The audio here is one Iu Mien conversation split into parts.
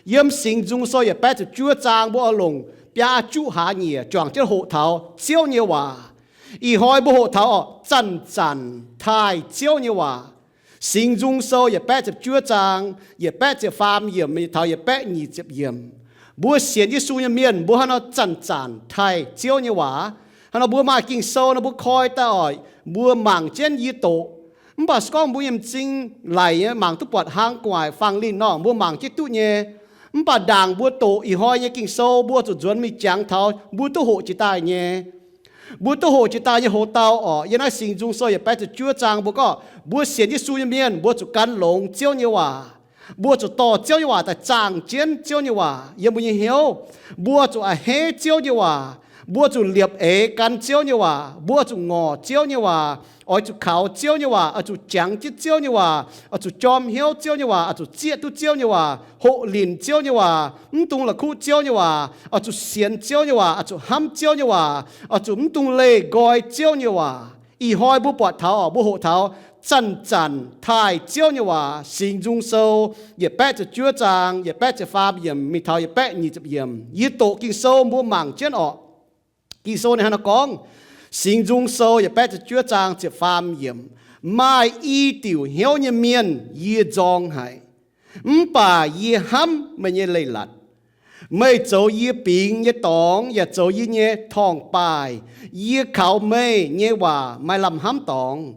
Yiem Singx Nzung Sou yietc baeqv ziepc juov zaang mbuo oix longc biaa juqv hlaax nyieqc juangc jienv hoqc taux Ziouv nyei waac. Ih hnoi mbuo hoqc taux oc, zanc-zanc taaih Ziouv nyei waac. Singx Nzung Sou yietc baeqv ziepc juov zaang, yietc baeqv ziepc faam yiemc mingh taux yietc baeqv nyic ziepc yiemc. Mbuo sienx Yesu nyei mienh, mbuo hnangv nor zanc-zanc taaih Ziouv nyei waac. Hnangv nor mbuo maaih Ging-Sou nor mbuo koi daaih oc, mbuo mangc jienv yie doqc. Mv baac se gorngv mbuo nyei m'zing laic nyei, mangc duqv buatc hlang gu'nguaaic fangx linh nor, mbuo mangc jienv duqv nyei. Mv baac ndaangc mbuo doqc ih hnoi nyei Ging-Sou, mbuo zuqc nzuonx mingh jangx taux mbuo duqv hoqc jiex daaih nyei. Mbuo duqv hoqc jiex daaih nyei hoz dauh oc, yiem naaiv Singx Nzung Sou yietc baeqv ziepc juov zaang mbuo gorngv, mbuo sienx Yesu nyei mienh, mbuo zuqc gan longx Ziouv nyei waac. Mbuo zuqc dorh Ziouv nyei waac daaih zaangh jienv Ziouv nyei waac yiem mbuo nyei hnyouv. Mbuo zuqc a'hneiv Ziouv nyei waac. Mbuo zuqc liepc eix gan Ziouv nyei waac. Mbuo zuqc ngorc Ziouv nyei waac, oix zuqc kaux Ziouv nyei waac, oix zuqc jangx jienv Ziouv nyei waac, oix zuqc jorm hnyouv Ziouv nyei waac, oix zuqc zieqv duqv Ziouv nyei waac, hoqc linc Ziouv nyei waac, mv dungx la'kuqv Ziouv nyei waac, oix zuqc sienx Ziouv nyei waac, oix zuqc hnamv Ziouv nyei waac, oix zuqc mv dungx leih nqoi Ziouv nyei waac. Ih hnoi mbuo buatc taux, mbuo hoqc taux zanc-zanc taaih Ziouv nyei waac. Singx Nzung Sou yietc baeqv ziepc juov zaang, yietc baeqv ziepc faam yiemc mingh taux yietc baeqv nyic ziepc yiemc. Yie doqc Ging-Sou mbuo mangc jienv oc. Ging-Sou ninh hnangv naaiv gorngv, Singx Nzung Sou yietc baeqv ziepc juov zaang ziepc faam yiemc, maaih i diuc hnyouv nyei mienh yie nzorng haic, mv baac yie hnamv meih nyei leiz-latc. Meih zoux yie bingx nyei dorngx yaac zoux yie nyei torngv-baaih. Yie kaux meih nyei waac maaih lamh hnamv dorngx.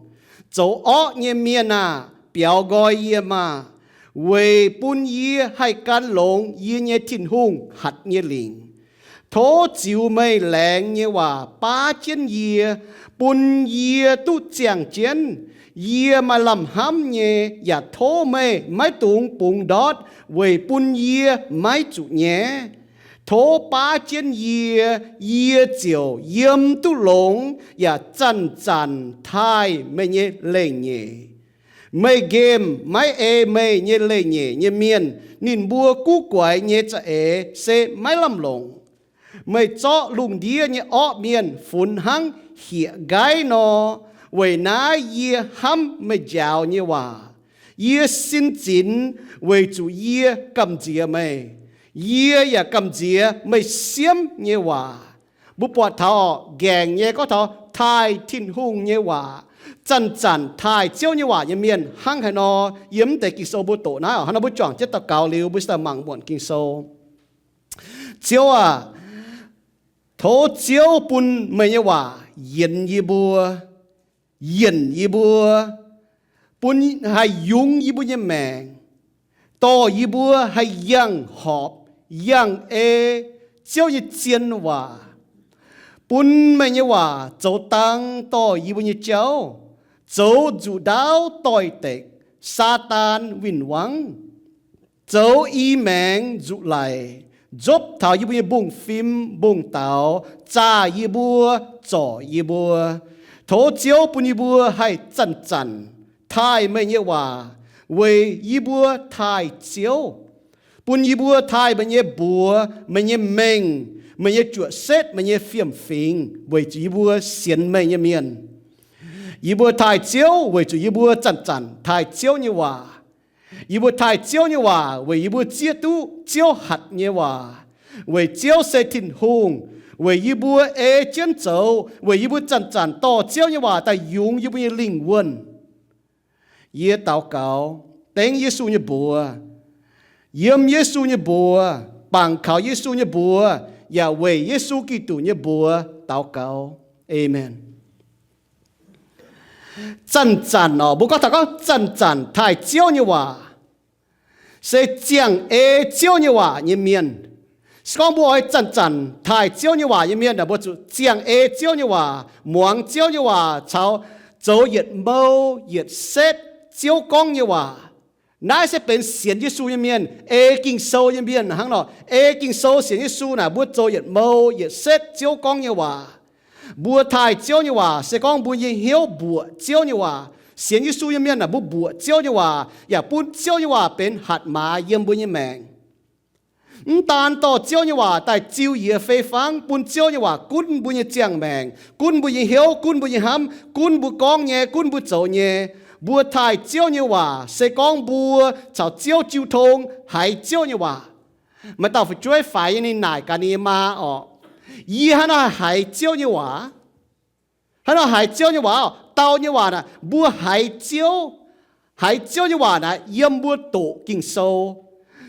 Zoux orqv nyei mienh aah! Biaux nqoi yie maah! Weic bun yie haih gan longx yie nyei Tin-Hungh hatc nyei lingc. Tov ziux meih laengz nyei waac baav jienv yie, bun yie duqv ziangh jienv yie maaih lamh hnamv nyei, yaac tov meih maiv dungx bungx ndortv weic bun yie maiv zuqc nyaiv. Tov baav jienv yie, yie ziouc yiem duqv longx yaac zanc-zanc taaih meih nyei leiz-nyeic. Meih nqemh maiv ei meih nyei leiz-nyeic nyei mienh. Ninh mbuo guv guaix nyei za'eix se maiv lamh longc. Meih zorqv lungh ndiev nyei orqv mienh funx hnangv hieh nqaiv nor. Weic naaiv yie hnamv meih njaaux nyei waac. Yie sin zinx weic zuqc yie gamh nziex meih. Yie yaac gamh nziex meih siemv nyei waac. Mbuo buatc taux nqaengc nyei gorngv taux taaih Tin-Hungh nyei waac, zanc-zanc taaih Ziouv nyei waac nyei mienh hnangv haaix nor. Yiem mv deix Ging-Sou mbuo doqc naaiv oc. Hnangv nor mbuo juangc jienv daux gaux liuz, mbuo se daaih mangc muonc Ging-Sou. Ziouv aah, tov Ziouv bun meih nyei waac yienx yie mbuo, yienc yie mbuo, bun haih yungz yie mbuo nyei maengc, dorh yie mbuo haih yangh horpc, yangh ei Ziouv nyei zien waac. Bun meih nyei waac zoux dang dorh yie mbuo nyei jauv, zoux nzuqc ndaauv doix-dekc, Saadaan win-wangv, zoux i maengx nzuqc laic, nzopv taux yie mbuo nyei mbungv-fim mbungv-daux, zaah yie mbuo, zorc yie mbuo. Tov Ziouv bun yie mbuo haih zanc-zanc taaih meih nyei waac weic yie mbuo taaih Ziouv, bun yie mbuo taaih meih nyei mbuox, meih nyei mengh, meih nyei juoqc setv, meih nyei fiem-fingx weic zuqc yie mbuo sienx meih nyei mienh. Yie mbuo taaih Ziouv weic zuqc yie mbuo zanc-zanc taaih Ziouv nyei waac. Yie mbuo taaih Ziouv nyei waac weic yie mbuo zieqv duqv Ziouv hatc nyei waac, weic Ziouv se Tin-Hungh, weic yie mbuo ei jienv zoux, weic yie mbuo zanc-zanc dorh Ziouv nyei waac daaih yungz yie mbuo nyei lingh wuonh. Yie daux gaux dengv Yesu nyei mbuox, yiem Yesu nyei mbuox, bangc kaux Yesu nyei mbuox, yaac weic Yesu Giduc nyei mbuox daux gaux. Aamen. Zanc-zanc oc, mbuo gorngv taux gorngv zanc-zanc taaih Ziouv nyei waac, se ziangh ei Ziouv nyei waac nyei mienh. Se gorngv mbuo oix zanc-zanc taaih Ziouv nyei waac nyei mienh aah, mbuo zuqc ziangh ei Ziouv nyei waac, muangx Ziouv nyei waac, caux zoux yietc mou yietc setv Ziouv gorngv nyei waac. Naaiv se benx sienx Yesu nyei mienh, ei Ging-Sou nyei mienh hnangv nor. Ei Ging-Sou sienx Yesu naaic, mbuo zoux yietc mou yietc setv Ziouv gorngv nyei waac. Mbuo taaih Ziouv nyei waac se gorngv mbuo nyei hnyouv mbuoqc Ziouv nyei waac. Sienx Yesu nyei mienh aah, mbuo mbuoqc Ziouv nyei waac yaac bun Ziouv nyei waac benx hatc maaz yiem mbuo nyei maengc. Mv daan dorh Ziouv nyei waac daaih ziux yie fei fangv, bun Ziouv nyei waac gunv mbuo nyei ziangh maengc, gunv mbuo nyei hnyouv, gunv mbuo nyei hnamv, gunv mbuo gorngv nyei, gunv mbuo zoux nyei. Mbuo taaih Ziouv nyei waac se gorngv mbuo caux Ziouv jiu tong haiz Ziouv nyei waac. Maaih dauh fu'jueiv faix nyei, ninh naaic gaax ninh nyei maa orqc, Yie hnangv nor haiz Ziouv nyei waac. Hnangv nor haiz Ziouv nyei waac orqc. Dau nyei waac naaic, mbuo haiz Ziouv, haiz Ziouv nyei waac naaic yiem mbuo doqc Ging-Sou.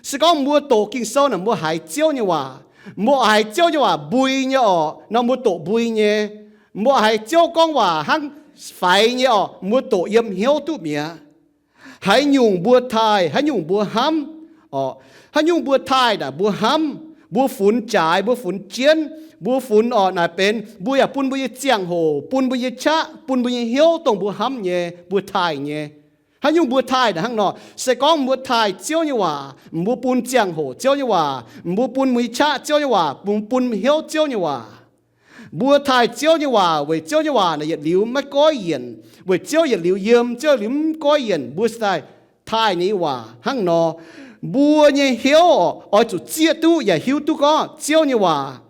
Se gorngv mbuo doqc Ging-Sou naaic, mbuo haiz Ziouv nyei waac. Mbuo haiz Ziouv nyei waac mbui nyei orqc, nor mbuo doqc mbui nyei. Mbuo haiz Ziouv gorngv waac hnangv faix nyei orqc, mbuo doqc yiem hnyouv duqv mi'aqv. Haaix nyungc mbuo taaih, haaix nyungc mbuo hnamv orqc. Haaix nyungc mbuo taaih naaic mbuo hnamv, mbuo funx jaaix, mbuo funx jienv, mbuo funx orqc naaic benx, mbuo yaac bun mbuo nyei ziangh hoc, bun mbuo nyei qaqv, bun mbuo nyei hnyouv dongh mbuo hnamv nyei, mbuo taaih nyei. Haaix nyungc mbuo taaih naaic hnangv nor, se gorngv mbuo taaih Ziouv nyei waac, mbuo bun ziangh hoc Ziouv nyei waac, mbuo bun mbuo nyei qaqv Ziouv nyei waac, mbuo bun hnyouv Ziouv nyei waac. Mbuo taaih Ziouv nyei waac weic Ziouv nyei waac naaic yietc liuz maiv goiv yienc, weic Ziouv yietc liuz yiem, Ziouv yietc liuz mv goiv yienc, mbuo se daaih taaih ninh nyei waac hnangv nor. Mbuo nyei hnyouv orqc, oix zuqc zieqv duqv yaac hiuv duqv gorngv Ziouv nyei waac.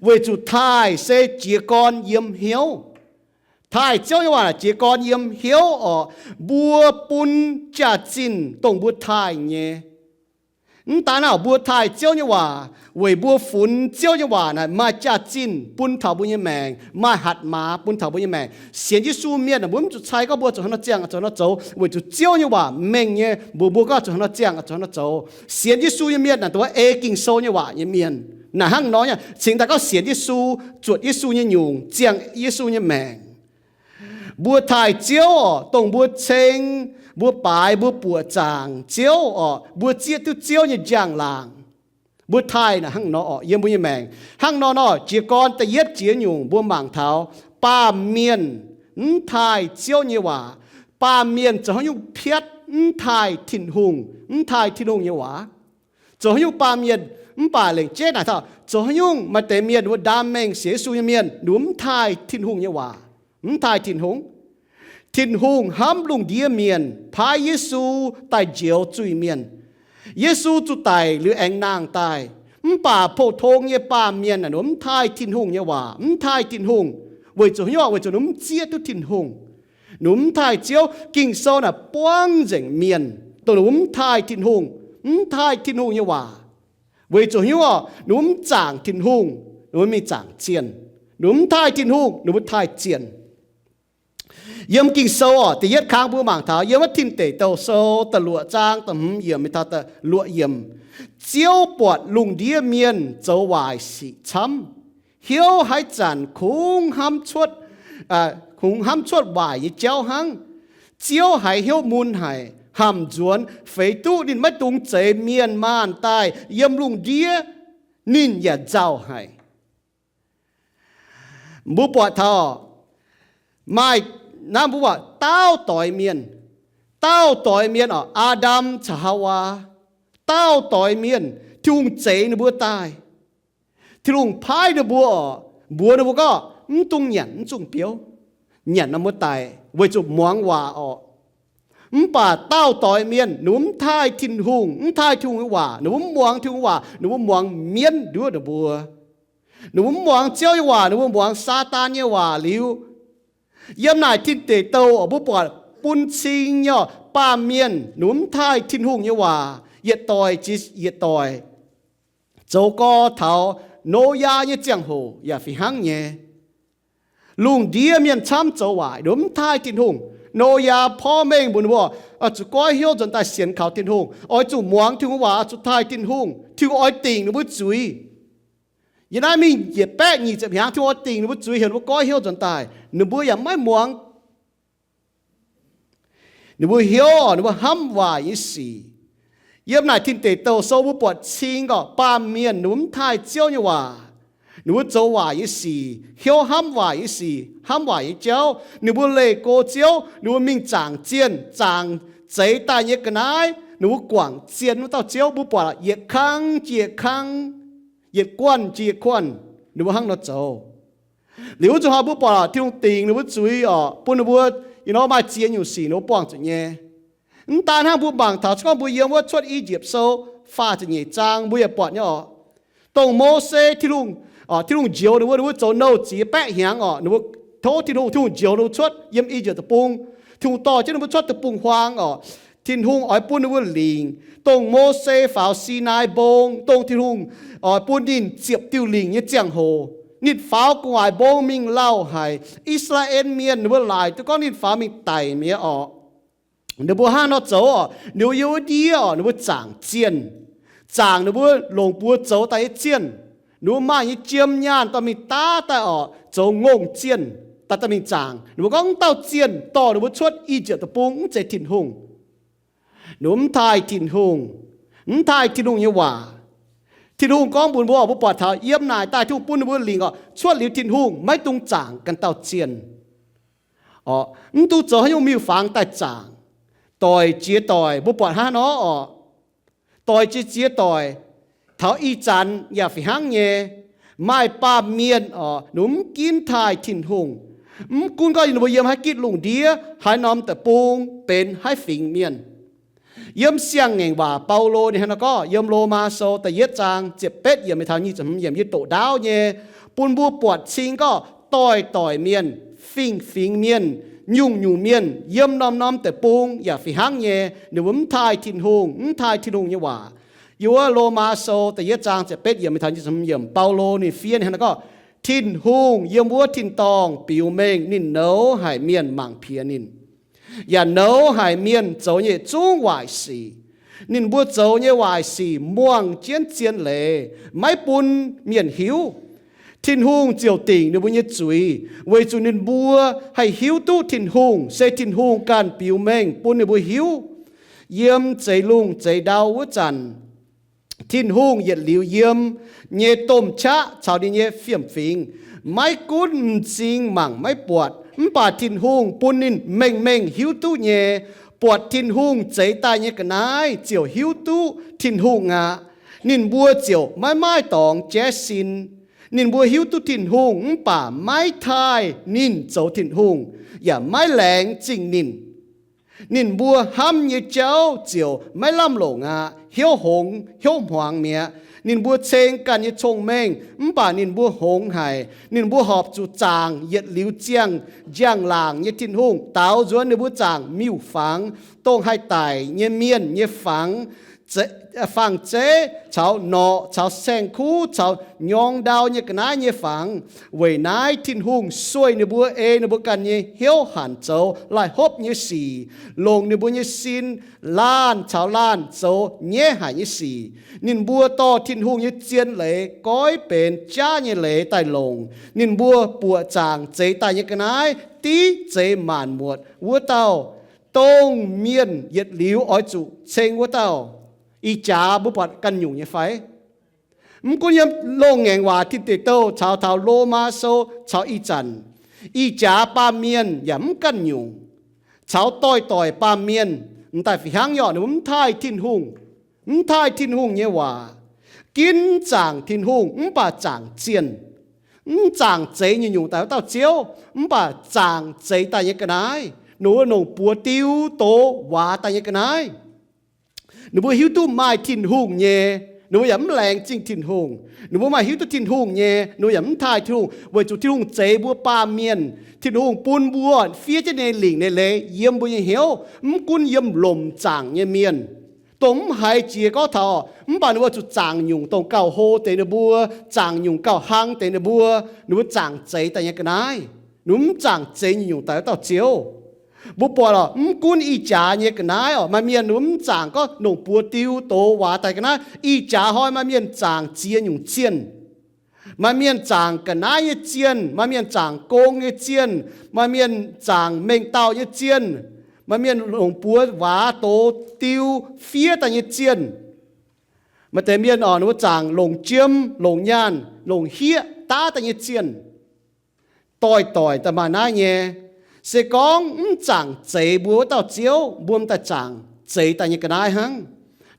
Weic zuqc taaih se jiez gorn yiem hnyouv. Taaih Ziouv nyei waac naaic jiez gorn yiem hnyouv orqc, mbuo bun jaax-zinh dongh mbuo taaih nyei. Mv daan naaic mbuo taaih Ziouv nyei waac, weic mbuo funx Ziouv nyei waac naaic maaih jaax-zinh bun taux mbuo nyei maengc, maaih hatc maaz bun taux mbuo nyei maengc. Sienx Yesu mienh naaic mbuo mv zuqc cai gorngv mbuo zuqc hnangv nor ziangh, zuqc hnangv nor zoux, weic zuqc Ziouv nyei waac mengh nyei, mbuox mbuo gorngv zuqc hnangv nor ziangh, zuqc hnangv nor zoux. Sienx Yesu nyei mienh naaic dongh wuov ei Ging-Sou nyei waac nyei mienh. Naaic hnangv nor nyei, cingx daaih gorngv sienx Yesu, zuotc Yesu nyei nyungc, ziangh Yesu nyei maengc. Mbuo taaih Ziouv orqc, dongh mbuo ceng, mbuo baaix, mbuo buoqc zaangc Ziouv orqc, mbuo zieqv duqv Ziouv nyei njang-laangc. Mbuo taaih naaic hnangv nor orqc, yiem mbuo nyei maengc. Hnangv nor nor, jiez gorn da'yietv jiex nyungc mbuo mangc taux baamh mienh mv taaih Ziouv nyei waac. Baamh mienh zoux haaix nyungc piatv mv taaih Tin-Hungh, mv taaih Tin-Hungh nyei waac. Zoux haaix nyungc baamh mienh, mv baac lengc jeiv naaic taux zoux haaix nyungc maaih deix mienh wuov ndaam mengh sienx Yesu nyei mienh, ninh mbuo mv taaih Tin-Hungh nyei waac, mv taaih Tin-Hungh. Tin-Hungh hnamv lungh ndiev mienh, paaiv Yesu daaih njoux zuiz-mienh. Yesu zuqc daic liuz aengx nangh daaih. Mv baac pou-tong nyei baamh mienh naaic, ninh mbuo mv taaih Tin-Hungh nyei waac, mv taaih Tin-Hungh. Weic zuqc haaix nyungc? Weic zuqc ninh mbuo mv zieqv duqv Tin-Hungh. Ninh mbuo mv taaih Ziouv. Ging-Sou naaic buangv nzengc mienh dongh ninh mbuo mv taaih Tin-Hungh, mv taaih Tin-Hungh nyei waac. Weic zuqc haaix nyungc orqc? Ninh mbuo mv zaangc Tin-Hungh, ninh mbuo mingh zaangc zienh. Ninh mbuo mv taaih Tin-Hungh, ninh mbuo taaih zienh. Yiem Ging-Sou orqc, da'yietv kang mbuo mangc taux yiem wuov Tin Deic Douh Sou da'luoqc zaang da'hmz yiemc mingh taux da'luoqc yiemc, Ziouv buatc lungh ndiev mienh zoux waaic sic camv, hiuv haaix zanc kungx hnamv cuotv, kungx hnamv cuotv waaic nyei jauv hnangv. Ziouv haiz hnyouv mun haic, hamc nzuonx, feix duqv ninh maiv dungx zeix mienh maanh daaih yiem lungh ndiev, ninh yaac nzauh haic. Mbuo buatc taux maaih, naaiv mbuo buatc daauh doix mienh, daauh doix mienh orqc, Aa^ndam caux Haawaa, daauh doix mienh, Tin-Hungh zeix ninh mbuo daaih. Tin-Hungh paaiv ninh mbuo orqc, mbuox ninh mbuo gorngv, mv dungx nyanc mv zungh biouv, nyanc nor mbuo daic, weic zuqc muangx waac orqc. Mv baac daauh doix mienh ninh mbuo mv taaih Tin-Hungh, mv taaih Tin-Hungh nyei waac, ninh mbuo mv muangx Tin-Hungh nyei waac, ninh mbuo muangx mienv nduov ninh mbuo. Ninh mbuo mv muangx Ziouv nyei waac, ninh mbuo muangx Saadaan nyei waac liuz, yiem naaic Tin Deic Douh mbuo buatc bun cing nyei orqc, baamh mienh ninh mbuo mv taaih Tin-Hungh nyei waac, yietc doic jiex yietc doic. Zoux gau taux Noyaa nyei ziangh hoc yaac fih hnangv nyei. Lungh ndiev mienh camv zoux waaic, ninh mbuo mv taaih Tin-Hungh. Noyaa porv mengh mbuox ninh mbuo, oix zuqc goiv hnyouv nzuonx daaih sienx kaux Tin-Hungh, oix zuqc muangx Tin-Hungh waac, oix zuqc taaih Tin-Hungh. Tin-Hungh oix dingc ninh mbuo zuiz. Yiem naaiv mingh yietc baeqv nyic ziepc hnyangx, Tin-Hungh oix dingc ninh mbuo zuiz, heuc ninh mbuo goiv hnyouv nzuonx daaih. Ninh mbuo yaac maiv muangx. Ninh mbuo hnyouv, ninh mbuo hnamv waaic nyei sic. Yiem naaic Tin Deic Douh Sou mbuo buatc cing gorqv baamh mienh ninh mbuo mv taaih Ziouv nyei waac. Ninh mbuo zoux waaic nyei sic, hnyouv hnamv waaic nyei sic, hnamv waaic nyei jauv. Ninh mbuo leih go Ziouv, ninh mbuo mingh zaangc zienh, zaangc zeix daaih nyei ga'naaiv, ninh mbuo guangc zien wuov dauh Ziouv. Mbuo buatc yietc kang jiex yietc kang, yietc guanh jiex yietc guanh, ninh mbuo hnangv nor zoux. Liuz wuov zanc hnoi mbuo buatc Tin-Hungh dingc ninh mbuo zuiz orqc, bun ninh mbuo, you know, maaih ziex nyungc sic ninh mbuo buangh zuqc nyei. Mv daan hnangv, mbuo mangc taux se gorngv mbuo yiem wuov Cuotv I^yipv Sou faah ziepc nyeic zaang mbuo yaac buatc nyei orqc. Dongh Mose, Tin-Hungh, Tin-Hungh njoux ninh mbuo, ninh mbuo zoux nouh ziex baeqv hnyangx orqc, ninh mbuo tov Tin-Hungh, Tin-Hungh njoux ninh mbuo cuotv yiem I^yipv Deic-Bung. Tin-Hungh dorh jienv ninh mbuo cuotv deic-bung-huaang orqc. Tin-Hungh oix bun ninh mbuo lingc, dongh Mose faaux Sinaai Mbong, dongh Tin-Hungh oix bun ninh ziepc diuh lingc nyei ziangh hoc, ninh faaux gu'nguaaic mbong mingh lauh haic. I^saa^laa^en Mienh ninh mbuo laaic duqv gorngv ninh faaux mingh daic mi'aqv orqc. Ninh mbuo hnangv nor zoux orqc, ninh mbuo yiem wuov ndiev orqc, ninh mbuo zaangc zienh, zaangc ninh mbuo longc buoz zoux daaih nyei zienh. Ninh mbuo maaih nyei jiem nyaanh dorh mingh daav daaih orqc, zoux ngongh zienh daaih, daaih mingh zaangc. Ninh mbuo gorngv wuov dauh zienh dorh ninh mbuo cuotv I^yipv Deic-Bung mv zeiz Tin-Hungh. Ninh mbuo mv taaih Tin-Hungh, mv taaih Tin-Hungh nyei waac. Tin-Hungh gorngv mbuox mbuo, mbuo buatc taux yiem naaic daaih Tin-Hungh bun ninh mbuo lingc orqc, cuotv liuz Tin-Hungh maiv dungx zaangc ganh dauh zienh. Orqc, mv dungx zoux haaix nyungc miuc-fangx daaih zaangc. Doic jiex doic, mbuo buatc hnangv nor orqc. Doic jiex jiex doic, taux ih zanc yaac fih hnangv nyei. Maaih baamh mienh orqc, ninh mbuo mv ginv taaih Tin-Hungh. Mv gunv gorngv ninh mbuo yiem haaix gitv lungh ndiev, haaix norm deic-bung, benx haaix fingx mienh. Yiem Siang-Ngaengc Waac Baulo ninh hnangv nor gorngv, yiem Lomaa Sou da'yietv zaang ziepc betv yiemc mingh taux nyic ziepc hmz yiemc, yie doqc ndaauv nyei, bun mbuo buatc cing gorngv doic doic mienh, fingx fingx mienh, nyungc nyungc mienh, yiem norm norm deic-bung yaac fih hnangv nyei, ninh mbuo mv taaih Tin-Hungh, mv taaih Tin-Hungh nyei waac. Yiem wuov Lomaa Sou da'yietv zaang ziepc betv yiemc mingh taux nyic ziepc hmz yiemc, Baulo ninh fiev ninh hnangv nor gorngv, Tin-Hungh yiem wuov tin-dorngh biux mengh ninh nouz haic mienh mangc piex ninh, yaac nouz haic mienh zoux nyei yietc zungv waaic sic. Ninh mbuo zoux nyei waaic sic muangh jienv zien leiz, maiv bun mienh hiuv. Tin-Hungh ziouc dingc ninh mbuo nyei zuiz, weic zuqc ninh mbuo haih hiuv duqv Tin-Hungh se Tin-Hungh ganh biux mengh bun ninh mbuo hiuv. Yiem zeix lungh zeix ndau wuov zanc, Tin-Hungh yietc liuz yiem nyei domh qaqv caux ninh nyei fiem-fingx, maiv gunv m'zing mangc maiv buatc, mv baac Tin-Hungh bun ninh mengh mengh hiuv duqv nyei. Buatc Tin-Hungh zeix daaih nyei ga'naaiv ziouc hiuv duqv Tin-Hungh aqv. Ninh mbuo ziouc maiv maaih dorngx jaiv sin. Ninh mbuo hiuv duqv Tin-Hungh mv baac maiv taaih ninh zoux Tin-Hungh, yaac maiv laengz zingh ninh. Ninh mbuo hnamv nyei jauv ziouc maiv lamh longc aqv, hnyouv hngongx hnyouv hmuangx mi'aqv. Ninh mbuo ceng ganh nyei cong-mengh, mv baac ninh mbuo hngongx haic. Ninh mbuo horpc zuqc zaangc yietc liuz ziangh njang-laangc nyei Tin-Hungh daaux nzuonx ninh mbuo zaangc miuc-fangx, dongh haih daic nyei mienh nyei fangx, fangx-zeiv caux norqc caux saeng-kuv caux nyorng ndau nyei ga'naaiv nyei fangx. Weic naaiv Tin-Hungh sueih ninh mbuo, ei ninh mbuo ganh nyei hnyouv hanc zoux laih hopv nyei sic, longc ninh mbuo nyei sin laanh caux laanh zoux nyaiv haic nyei sic. Ninh mbuo dorh Tin-Hungh nyei zien leiz goiv benx jaav nyei leiz daaih longc. Ninh mbuo buoqc zaangc zeix daaih nyei ga'naaiv div zeix maanc muotc wuov dauh, dongh mienh yietc liuz oix zuqc ceng wuov dauh. Ih jaax mbuo buatc ganh nyungc nyei fai? Mv gunv yiem Loz-Ngaengc Waac Tin Deic Douh caux taux Lomaa Sou caux ih zanc, ih jaax baamh mienh yaac mv ganh nyungc, caux doix-doix baamh mienh m'daaih fih hnangv nyei orqc, ninh mbuo mv taaih Tin-Hungh, mv taaih Tin-Hungh nyei waac, ginv zaangc Tin-Hungh mv baac zaangc zienh, mv zaangc zeix nyungc-nyungc daaih wuov dauh Ziouv, mv baac zaangc zeix daaih nyei ga'naaiv, ninh mbuo longc buoz diu doz waax daaih nyei ga'naaiv. Ninh mbuo hiuv duqv maaih Tin-Hungh nyei, ninh mbuo yaac mv laengz zingh Tin-Hungh. Ninh mbuo maaih hiuv duqv Tin-Hungh nyei, ninh mbuo yaac mv taaih Tin-Hungh, weic zuqc Tin-Hungh zeix mbuo baamh mienh. Tin-Hungh bun mbuo fiev jienv ninh lingc ninh leiz yiem mbuo nyei hnyouv, mv gunv yiem lomc zaangc nyei mienh, dongh mv haiz jiex gorngv taux, mv baac ninh mbuo zuqc zaangc nyungc dongh gauh hlo deix ninh mbuo, zaangc nyungc gauh hlang deix ninh mbuo, ninh mbuo zaangc zeix daaih nyei ga'naaiv. Ninh mbuo mv zaangc zeix nyungc-nyungc daaih wuov dauh Ziouv. Mbuo buatc lorqc, mv gunv ih jaax nyei ga'naaiv orqc, maaih mienh ninh mbuo mv zaangc gorngv longc buoz diu doz waax daaih ga'naaiv. Ih jaax hnoi maaih mienh zaangc ziex nyungc zienh. Maaih mienh zaangc ga'naaiv nyei zienh, maaih mienh zaangc gong nyei zienh, maaih mienh zaangc mengh dauh nyei zienh, maaih mienh longc buoz waax doz diu fiev daaih nyei zienh. Maaih deix mienh orqc, ninh mbuo zaangc longc jiem, longc nyaanh, longc hieqv daav daaih nyei zienh. Doix-doix daaih maaih naaiv nyei. Se gorngv mv zaangc zeix mbuo wuov dauh Ziouv, mbuo m'daaih zaangc zeix daaih nyei ga'naaiv hnangv.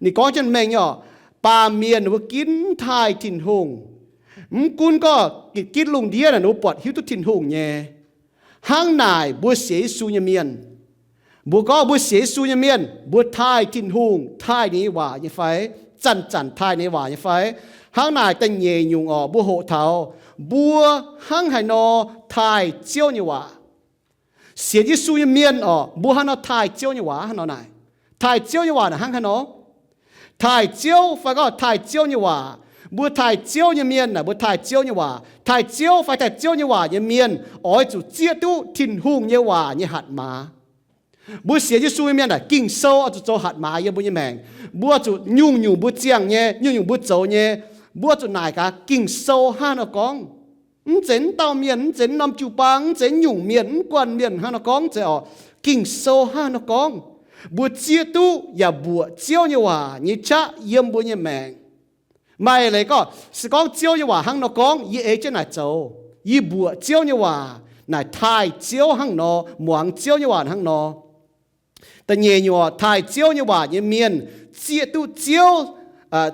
Ninh gorngv jienv mengh nyei orqc, baamh mienh ninh mbuo ginv mv taaih Tin-Hungh. Mv gunv gorngv gitv lungh ndiev naaic ninh mbuo buatc hiuv duqv Tin-Hungh nyei, hnangv naaic mbuo sienx Yesu nyei mienh, mbuo gorngv mbuo sienx Yesu nyei mienh, mbuo taaih Tin-Hungh, taaih ninh nyei waac nyei fai? Zanc-zanc taaih ninh nyei waac nyei fai? Hnangv naaic da'nyeic nyungc orqc, mbuo hoqc taux mbuo hnangv haaix nor taaih Ziouv nyei waac. Sienx Yesu nyei mienh orqc, mbuo hnangv nor taaih Ziouv nyei waac hnangv nor naaic. Taaih Ziouv nyei waac naaic hnangv haaix nor? Taaih Ziouv fai gorngv taaih Ziouv nyei waac. Mbuo taaih Ziouv nyei mienh naaic, mbuo taaih Ziouv nyei waac. Taaih Ziouv fai taaih Ziouv nyei waac nyei mienh oix zuqc zieqv duqv Tin-Hungh nyei waac nyei hatc maaz. Mbuo sienx Yesu nyei mienh naaic, Ging-Sou oix zuqc zoux hatc maaz yiem mbuo nyei maengc. Mbuo zuqc nyungc-nyungc mbuo ziangh nyei, nyungc-nyungc mbuo zoux nyei, mbuo zuqc naaic gaax Ging-Sou hnangv haaix nor gorngv. Mv zeiz wuov dauh mienh, mv zeiz wuov norm jiu-baang, mv zeiz wuov nyungc mienh, mv guanh mienh hnangv haaix nor gorngv, mv zeiz orqc. Ging-Sou hnangv haaix nor gorngv. Mbuo zieqv duqv yaac mbuoqc Ziouv nyei waac nyei qaqv yiem mbuo nyei maengc. Maaih leiz gorngv, se gorngv Ziouv nyei waac hnangv nor gorngv, yie ei jienv naaic zoux. Yie mbuoqc Ziouv nyei waac naaic taaih Ziouv hnangv nor, muangx Ziouv nyei waac hnangv nor. Da'nyeic nyungc, taaih Ziouv nyei waac nyei mienh zieqv duqv Ziouv,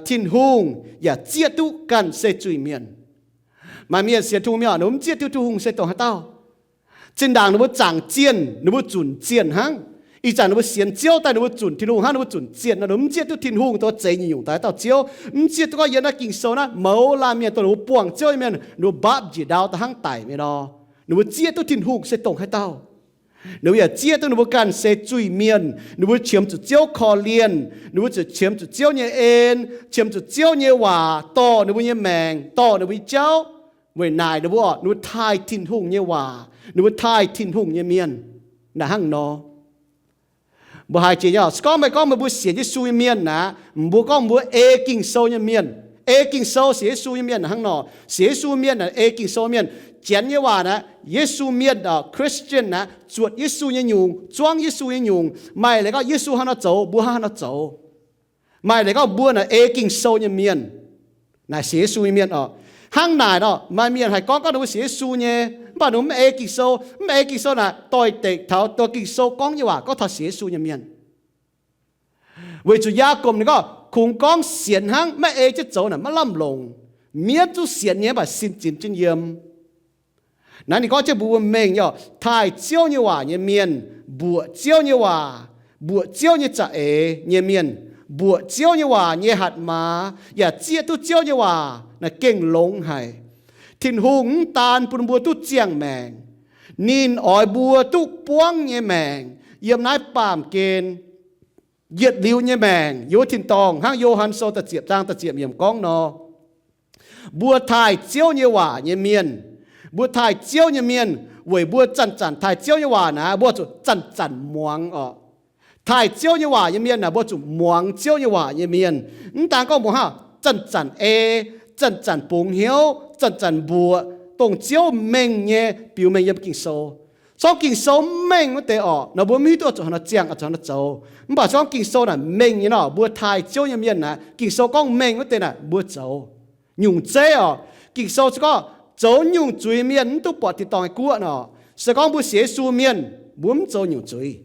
Tin-Hungh, yaac zieqv duqv ganh se zuiz-mienh. Maaih mienh sienx Tin-Hungh mienh orqc, ninh mbuo mv zieqv duqv Tin-Hungh se dongh haaix dauh. Zinh ndaangc ninh mbuo zaangc zienh, ninh mbuo zunc zienh hnangv. Ih zanc ninh mbuo sienx Ziouv daaih ninh mbuo zunc Tin-Hungh hnangv, ninh mbuo zunc zienh nor, ninh mbuo mv zieqv duqv Tin-Hungh dongh zeix nyungc-nyungc daaih dauh Ziouv, mv zieqv duqv gorngv yiem naaiv Ging-Sou naaiv mouz laanh mienh dongh ninh mbuo buangh Ziouv nyei mienh, ninh mbuo mbaapv njiec ndau da'hnangv daic mi'aqv nor. Ninh mbuo zieqv duqv Tin-Hungh se dongh haaix dauh. Ninh mbuo yaac zieqv duqv ninh mbuo ganh se zuiz-mienh. Ninh mbuo qiemx zuqc Ziouv korv-lienh. Ninh mbuo zuqc qiemx zuqc Ziouv nyei en, qiemx zuqc Ziouv nyei waac dorh ninh mbuo nyei maengc, dorh ninh mbuo nyei jauv. Weic naaic ninh mbuo orqc, ninh mbuo taaih Tin-Hungh nyei waac, ninh mbuo taaih Tin-Hungh nyei mienh. Naaic hnangv nor. Mbuo haiz jiex nyei orqc, se gorngv meih gorngv meih mbuo sienx Yesu nyei mienh naaic, mbuo gorngv mbuo ei Ging-Sou nyei mienh, ei Ging-Sou sienx Yesu nyei mienh hnangv nor. Sienx Yesu mienh naaic ei Ging-Sou mienh. Janx nyei waac naaic, Yesu mienh orqc, Christian naaic, zuotc Yesu nyei nyungc, zuangv Yesu nyei nyungc. Maaih leiz gorngv Yesu hnangv nor zoux, mbuo hnangv nor zoux. Maaih leiz gorngv mbuo naaic ei Ging-Sou nyei mienh, naaic sienx Yesu nyei mienh orqc. Hnangv naaic nor, maaih mienh haih gorngv gorngv ninh mbuo sienx Yesu nyei, mv baac ninh mbuo mv ei Ging-Sou. Mv ei Ging-Sou naaic doix-dekc taux dongh Ging-Sou gorngv nyei waac gorngv taux sienx Yesu nyei mienh. Weic zuqc Yaagorpc ninh gorngv, kungx gorngv sienx hnangv, maiv ei jienv zoux naaic maiv lamh longc. Mienv zungv sienx nyei, mv baac sin zinx jienv yiem. Naaiv ninh gorngv jienv mbuox mbuo mengh nyei orqc, taaih Ziouv nyei waac nyei mienh, mbuoqc Ziouv nyei waac, mbuoqc Ziouv nyei za'eix nyei mienh, mbuoqc Ziouv nyei waac nyei hatc maaz, yaac zieqv duqv Ziouv nyei waac naaic gengh longx haic. Tin-Hungh mv daan bun mbuo duqv ziangh maengc. Ninh oix mbuo duqv buangv nyei maengc yiem naaiv baamh gen yietc liuz nyei maengc yiem wuov tin-dorngh, hnangv Yo^han Sou da'ziepc zaang da'ziepc yiemc gorngv nor. Mbuo taaih Ziouv nyei waac nyei mienh, mbuo taaih Ziouv nyei mienh, weic mbuo zanc-zanc taaih Ziouv nyei waac naaic, mbuo zuqc zanc-zanc muangx orqc. Taaih Ziouv nyei waac nyei mienh naaic, mbuo zuqc muangx Ziouv nyei waac nyei mienh. Mv daan gorngv mbuo hnangv zanc-zanc ei, zanc-zanc bungx hnyouv, zanc-zanc mbuoqc dongh Ziouv mengh nyei biux mengh yiem Ging-Sou. Corngv Ging-Sou mv mengh wuov deix orqc, nor mbuo mv hiuv duqv oix zuqc haaix nor ziangh, oix zuqc haaix nor zoux. Mv baac corngv Ging-Sou naaic mengh nyei nor, mbuo taaih Ziouv nyei mienh naaic, Ging-Sou gorngv mengh wuov deix naaic mbuo zoux. Nyungc zeiv orqc, Ging-Sou se gorngv zoux nyungc zuiz mienh mv duqv buatc tin-dorngh nyei guoqv nor, se gorngv mbuo sienx Yesu mienh, mbuo mv zoux nyungc zuiz.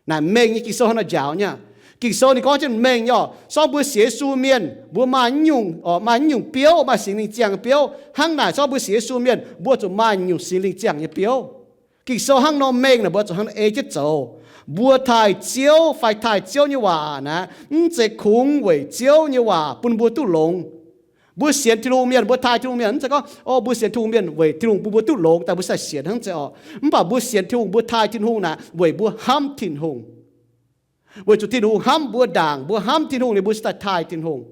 Naaic mengh nyei, Ging-Sou hnangv nor njaaux nyei aqv. Ging-Sou ninh gorngv jienv mengh nyei orqc, se gorngv mbuo sienx Yesu mienh, mbuo maaih nyungc, maaih nyungc biouv, maaih Singx Lingh ziangh nyei biouv. Hnangv naaic se gorngv mbuo sienx Yesu mienh, mbuo zuqc maaih nyungc Singx Lingh ziangh nyei biouv. Ging-Sou hnangv nor mengh naaic, mbuo zuqc hnangv nor ei jienv zoux. Mbuo taaih Ziouv fai taaih Ziouv nyei waac naaic, mv zeiz kungx weic Ziouv nyei waac bun mbuo duqv longx. Mbuo sienx Tin-Hungh mienh, mbuo taaih Tin-Hungh mienh, mv zeiz gorngv, o, mbuo sienx Tin-Hungh mienh weic Tin-Hungh bun mbuo duqv longx daaih mbuo sai sienx hnangv, mv zeiz orqc. Mv baac mbuo sienx Tin-Hungh, mbuo taaih Tin-Hungh naaic weic mbuo hnamv Tin-Hungh. Weic zuqc Tin-Hungh hnamv mbuo ndaangc, mbuo hnamv Tin-Hungh liuz mbuo sai taaih Tin-Hungh.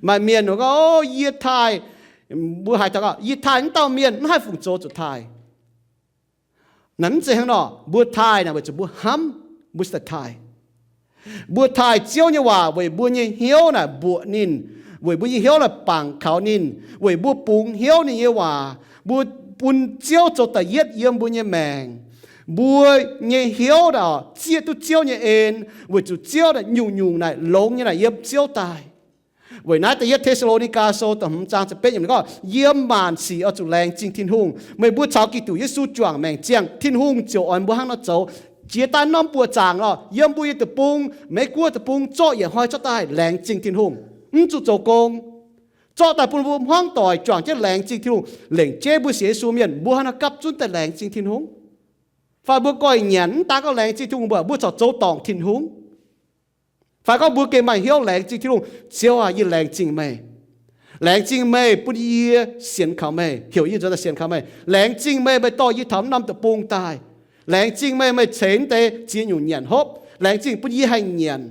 Maaih mienh gorngv, o, yie taaih, mbuo haiz taux gorngv, yie taaih wuov dauh mienh mv haih fungc zoux zuqc taaih. Naaic mv zeiz hnangv nor, mbuo taaih naaic weic zuqc mbuo hnamv, mbuo sai taaih. Mbuo taaih Ziouv nyei waac weic mbuo nyei hnyouv naaic mbuoqc ninh, weic mbuo nyei hnyouv naaic bangc kaux ninh, weic mbuo bungx hnyouv ninh nyei waac, mbuo bun Ziouv zoux da'yietv yiem mbuo nyei maengc. Mbuo nyei hnyouv naaic zieqv duqv Ziouv nyei en, weic zuqc Ziouv naaic nyungc-nyungc naaic longx nyei naaic yiem Ziouv daaih. Weic naaiv da'yietv Te^saa^lo^ni^gaa Sou da'hmz zaang ziepc betv yiemc gorngv, yiem maanc sic oix zuqc laengz zingh Tin-Hungh. Meih mbuo caux Giduc Yesu juangc maengc ziangh, Tin-Hungh ziouc oix mbuo hnangv nor zoux. Jiex daaih norm buoqc zaangc lorh, yiem mbuo nyei deic-bung, Meiv-Guoqv deic-bung, zorqv yietc hnoi zorqv daaih laengz zingh Tin-Hungh, mv zuqc zoux gong. Zorqv daaih bun mbuo hmuangv doic juangc jienv laengz zingh Tin-Hungh. Lengc jeiv mbuo sienx Yesu mienh, mbuo hnangv nor gapv zunv daaih laengz zingh Tin-Hungh. Fai mbuo goiv nyanc mv daan gorngv laengz zingh Tin-Hungh, mbuo, mbuo corc zoux dorngc Tin-Hungh. Fai gorngv mbuo gengh maaih hnyouv laengz zingh Tin-Hungh, Ziouv aah, yie laengz zingh meih. Laengz zingh meih bun yie sienx kaux meih, heuc yie nzuonx daaih sienx kaux meih. Laengz zingh meih, meih dorh yie taux norm deic-bung daaih. Laengz zingh meih, meih ceix deix ziex nyungc nyanc hopv. laengz zingh bun yie haih nyanc.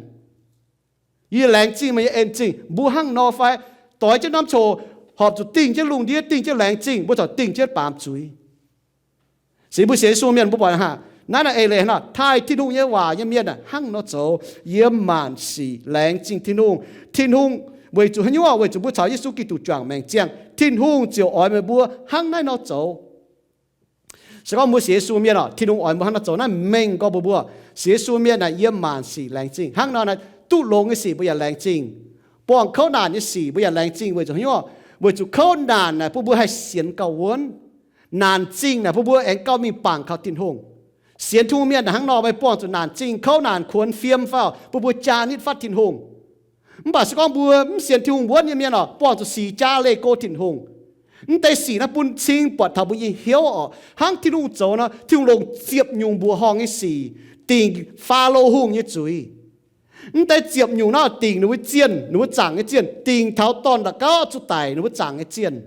Yie laengz zingh meih nyei en-zingh. Mbuo hnangv nor fai? Doix jienv norm coc, horpc zuqc dingh jienv lungh ndiev, dingh jienv laengz zingh, mbuo corc dingh jienv baamz zuiz. Se mbuo sienx Yesu mienh mbuo buatc hnangv naaiv, naaiv eix leiz hnangv nor, taaih Tin-Hungh nyei waac nyei mienh hnangv nor zoux, yiem maanc sic laengz zingh Tin-Hungh. Tin-Hungh weic zuqc haaix nyungc? Weic zuqc mbuo caux Yesu Giduc juangc maengc ziangh, Tin-Hungh ziouc oix meih mbuo hnangv naaiv nor zoux. Se gorngv mbuo sienx Yesu mienh oc, Tin-Hungh oix mbuo hnangv nor zoux. Naaiv mengh gorngv mbuo, mbuo sienx Yesu mienh naaic yiem maanc sic laengz zingh. Hnangv nor naaic, duqv longx nyei sic mbuo yaac laengz zingh. Buangh kouv naanc nyei sic mbuo yaac laengz zingh. Weic zuqc haaix nyungc? Weic zuqc kouv naanc naaic bun mbuo haih sienx gauh wuonv. Naanc zingh naaic bun mbuo aengx gauh mingh bangc kaux Tin-Hungh. Sienx Tin-Hungh mienh naaic hnangv nor, meih buangh zuqc naanc zingh, kouv naanc, kuonx fiem fai oc, bun mbuo jaa nitv fatv Tin-Hungh. Mv baac se gorngv mbuo mv sienx Tin-Hungh wuonv nyei mienh oc, buangh zuqc sic jaa leih go Tin-Hungh. Mv deix sic naaiv bun cing buatc taux mbuo nyei hnyouv oc. Hnangv Tin-Hungh zoux nor, Tin-Hungh longc ziepc nyungc mbuoqc horngh nyei sic dingc Faalo Hungh nyei zuiz. Mv deix ziepc nyungc naaiv dingc ninh mbuo zienh, ninh mbuo zaangc nyei zienh, dingc taux dorn-la'gauv zuqc daic ninh mbuo zaangc nyei zienh.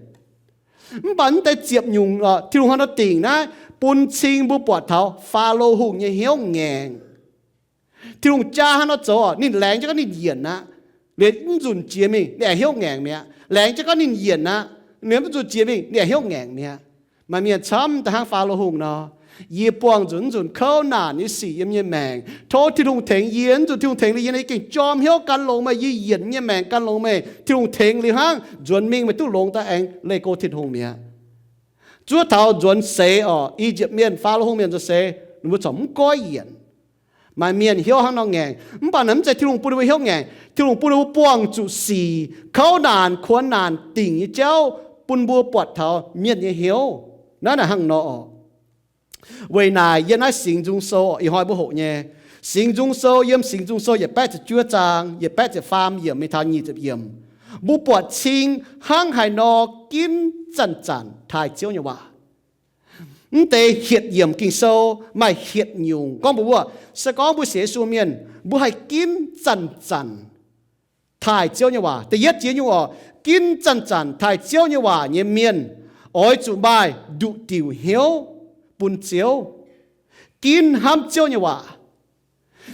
Mv baac mv deix ziepc nyungc, Tin-Hungh hnangv nor dingc naaiv, bun cing mbuo buatc taux Faalo Hungh nyei hnyouv ngaengc. Tin-Hungh jaa hnangv nor zoux oc, ninh laengz jienv gorngv ninh yienc aqv, liuz mv nzunc jiex mingh ninh aengx hnyouv ngaengc mi'aqv. Laengz jienv gorngv ninh yienc aqv, liuz mv nzunc jiex mingh ninh aengx hnyouv ngaengc mi'aqv. Maaih mienh camv daaih hnangv Faalo Hungh nor, yie buangh nzunc, nzunc kouv naanc nyei sic yiem nyei maengc. Tov Tin-Hungh tengx yie. Mv nzunc Tin-Hungh tengx liuz yie naaic gengh jorm hnyouv gan longx meih, yie yienc nyei maengc gan longx meih. Tin-Hungh tengx liuz hnangv nzuonx mingh meih duqv longx daaih aengx leih go Tin-Hungh mi'aqv. Zuov taux nzuonx seix oc, I^yipv Mienh, Faalo Hungh mienh nzuonx seix, ninh mbuo corc mv goiv yienc. Maaih mienh hnyouv hnangv nor ngaengc, mv baac naaiv mv zeiz Tin-Hungh bun ninh mbuo hnyouv ngaengc. Tin-Hungh bun ninh mbuo buangh zuqc sic kouv naanc kuonx naanc dingc nyei jauv bun mbuo buatc taux mienh nyei hnyouv. Naaiv naaic hnangv nor oc. Weic naaic yiem naaiv Singx Nzung Sou, ih hnoi mbuo hoqc nyei, Singx Nzung Sou, yiem Singx Nzung Sou yietc baeqv ziepc juov zaang yietc baeqv ziepc faam yiemc mingh taux nyic ziepc yiemc, mbuo buatc cing hnangv haaix nor ginv zanc-zanc taaih Ziouv nyei waac. Mv deix hietc yiemc Ging-Sou maaih hietc nyungc gorngv mbuox mbuo, se gorngv mbuo sienx Yesu mienh, mbuo haih ginv zanc-zanc taaih Ziouv nyei waac. Da'yietv jiex nyungc oc, ginv zanc-zanc taaih Ziouv nyei waac nyei mienh oix zuqc maaih nduqc diuc hnyouv bun Ziouv, ginv hnamv Ziouv nyei waac.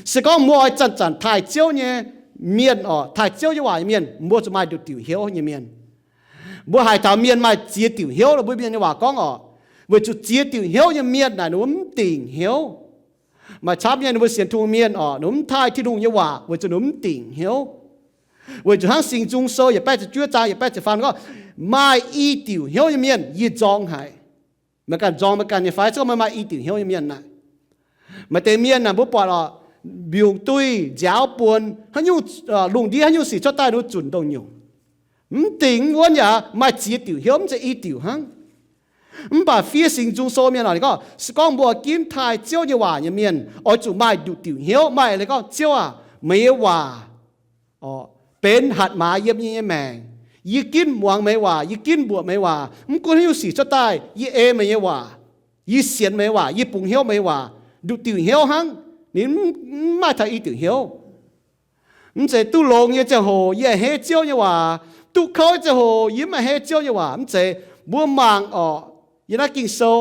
Se gorngv mbuo oix zanc-zanc taaih Ziouv nyei mienh oc, taaih Ziouv nyei waac nyei mienh, mbuo zuqc maaih nduqc diuc hnyouv nyei mienh. Mbuo haiz taux mienh maaih ziex diuc hnyouv, mbuo mienh nyei waac gorngv oc, weic zuqc ziex diuc hnyouv nyei mienh naaic ninh mbuo mv dingc hnyouv. Maaih camv nyei ninh mbuo sienx Tin-Hungh mienh oc, ninh mbuo mv taaih Tin-Hungh nyei waac weic zuqc ninh mbuo mv dingc hnyouv. Weic zuqc hnangv Singx Nzung Sou yietc baeqv ziepc juov zaang yietc baeqv ziepc faam gorngv, maaih i diuc hnyouv nyei mienh yie nzorng haic. Meih ganh nzorng meih ganh nyei fai? Se gorngv meih maaih i diuc hnyouv nyei mienh naaic, maaih deix mienh naaic mbuo buatc oc, mbiungc duih, nziaaux buonc, haaix nyungc, lungh ndiev haaix nyungc sic cuotv daaih ninh mbuo zunc ndongc nyungc, mv dingc mv wuonv yaac maaih ziex diuc hnyouv, mv zeiz i diuc hnangv. Mv baac fiev Singx Nzung Sou mienh oc, ninh gorngv se gorngv mbuo ginv taaih Ziouv nyei waac nyei mienh oix zuqc maaih nduqc diuc hnyouv, maaih leiz gorngv, Ziouv aac, meih nyei waac benx hatc maaz yiem yie nyei maengc. Yie ginv muangx meih nyei waac, yie ginv mbuoqc meih nyei waac. Mv gunv haaix nyungc sic cuotv daaih, yie ei meih nyei waac, yie sienx meih nyei waac, yie bungx hnyouv meih nyei waac. Nduqc diuc hnyouv hnangv, ninh mv maaih taux i diuc hnyouv. Mv zeiz duqv longx nyei ziangh hoc yie a'hneiv Ziouv nyei waac, duqv kouv nyei ziangh hoc yie mv a'hneiv Ziouv nyei waac. Mv zeiz. Mbuo mangc oc, yiem naaiv Ging-Sou,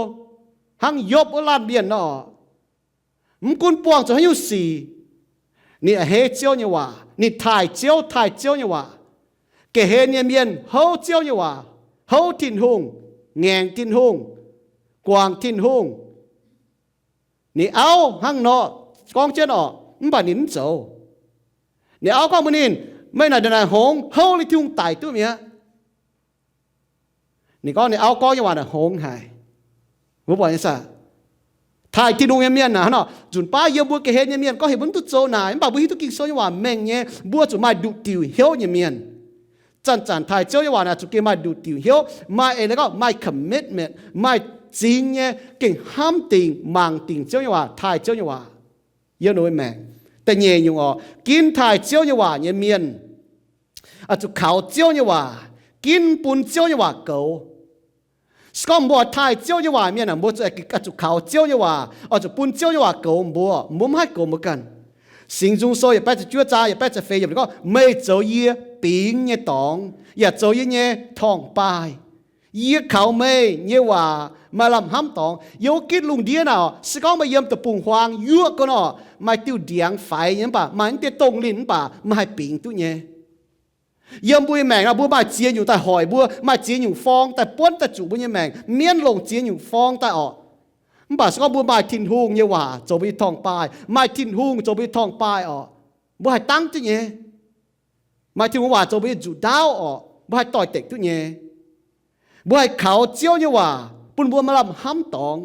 hnangv Yopv wuov laanh mienh nor, mv gunv buangh zuqc haaix nyungc sic, ninh a'hneiv Ziouv nyei waac, ninh taaih Ziouv, taaih Ziouv nyei waac. Ga'hlen nyei mienh houv Ziouv nyei waac, houv Tin-Hungh, ngaengc Tin-Hungh, guangc Tin-Hungh. Ninh auv hnangv nor gorngv jienv oc, mv baac ninh mv zoux. Ninh auv gorngv mbuox ninh, meih naaic ndongc naaic hngongx, houv liuz Tin-Hungh daic duqv mi'aqv. Ninh gorngv ninh auv gorngv nyei waac naaic hngongx haic. Mbuo buatc nyei saah? Taaih Tin-Hungh nyei mienh naaic hnangv nor, nzunc baav yiem mbuo ga'hlen nyei mienh gorngv heuc mbuo mv duqv zoux naaic, mv baac mbuo hiuv duqv Ging-Sou nyei waac mengh nyei, mbuo zuqc maaih nduqc diuc hnyouv nyei mienh. Zanc-zanc taaih Ziouv nyei waac naaic zuqc gengh maaih nduqc diuc hnyouv, maaih eix leiz gorngv maaih commitment, maaih zingx nyei gengh hnamv dingc, mangc dingc Ziouv nyei waac, taaih Ziouv nyei waac yiem ninh nyei maengc. Da'nyeic nyungc oc, ginv taaih Ziouv nyei waac nyei mienh oix zuqc kaux Ziouv nyei waac, ginv bun Ziouv nyei waac goux. Se gorngv mbuo taaih Ziouv nyei waac mienh aah, mbuo oix zuqc kaux Ziouv nyei waac, oix zuqc bun Ziouv nyei waac goux mbuo. Mbuo mv haih goux mbuo ganh. Singx Nzung Sou yietc baeqv ziepc juov zaang yietc baeqv ziepc feix yiemc gorngv, meih zoux yie bingx nyei dorngx, yaac zoux yie nyei torngv-baaih. Yie kaux meih nyei waac maaih lamh hnamv dorngx. Yiem wuov gitv lungh ndiev naaic, se gorngv meih yiem deic-bung-huaang yuoqv gunv orqc, maaih diuh ndiangx faix nyei mv baac, maaih naaiv deix dongh linh mv baac, meih haih bingx duqv nyei. Yiem mbuo nyei maengc naaic, mbuo maaih ziex nyungc daaih hoic mbuo, maaih ziex nyungc forng daaih buonv daaih zuqc mbuo nyei maengc. Mienv longc ziex nyungc forng daaih orqc. Mv baac se gorngv mbuo maaih Tin-Hungh nyei waac zoux mbuo nyei torngv-baaih, maaih Tin-Hungh zoux mbuo nyei torngv-baaih orqc, mbuo haih dangv duqv nyei. Maaih Tin-Hungh waac zoux mbuo nyei nzuqc ndaauv orqc, mbuo haih doix-dekc duqv nyei. Mbuo haih kaux Ziouv nyei waac bun mbuo maaih lamh hnamv dorngx.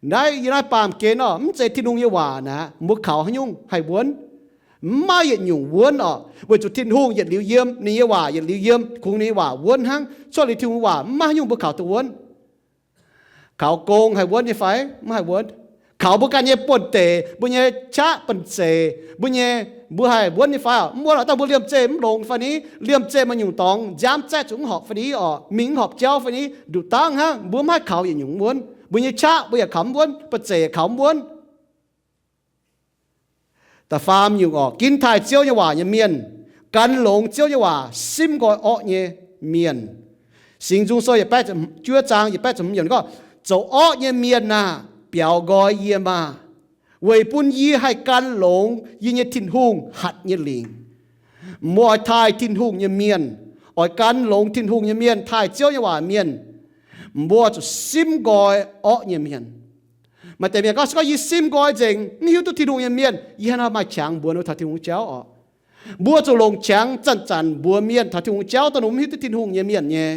Naaiv yiem naaiv baamh gen orqc, mv zeiz Tin-Hungh nyei waac naaic, mbuo kaux haaix nyungc haih wuonv? Mv maaih yietc nyungc wuonv orqc, weic zuqc Tin-Hungh yietc liuz yiem, ninh nyei waac yietc liuz yiem, kungx ninh nyei waac wuonv hnangv. Cuotv liuz Tin-Hungh waac mv maaih haaix nyungc mbuo kaux duqv wuonv. Kaux gong haih wuonv nyei fai? Mv haih wuonv. Kaux mbuo ganh nyei buonv-deic, mbuo nyei qaqv banh zeic, mbuo nyei, mbuo haih wuonv nyei fai orqc? Mv wuonv orqc. Dangh mbuo liemh zeih mv longx fai ni, liemh zeih maaih nyungc dorngx nziaamv zaeqv zuqc mv horpc fai ni orqc, mingh mv horpc jauv fai ni, nduqc dangv hnangv. Mbuo mv haih kaux yietc nyungc mv wuonv. Mbuo nyei qaqv mbuo yaac kaux mv wuonv, banh zeic yaac kaux mv wuonv. Da'faam nyungc orqc, ginv taaih Ziouv nyei waac nyei mienh, gan longx Ziouv nyei waac simv nqoi orqv nyei mienh. Singx Nzung Sou yietc baeqv ziepc juov zaang yietc baeqv ziepc hmz yiemc gorngv, zoux orqv nyei mienh aah, biaux nqoi yie maah! Weic bun yie haih gan longx yie nyei Tin-Hungh hatc nyei lingc. Mbuo oix taaih Tin-Hungh nyei mienh, oix gan longx Tin-Hungh nyei mienh, taaih Ziouv nyei waac mienh, mbuo zuqc simv nqoi orqv nyei mienh. Maaih deix mienh gorngv, se gorngv yie simv nqoi nzengc, mv hiuv duqv Tin-Hungh nyei mienh, yie hnangv haaix nor maaih qangx mbuox ninh taux Tin-Hungh jauv orqc? Mbuo zuqc longc qangx zanc-zanc mbuox mienh taux Tin-Hungh jauv dongh ninh mv hiuv duqv Tin-Hungh nyei mienh nyei.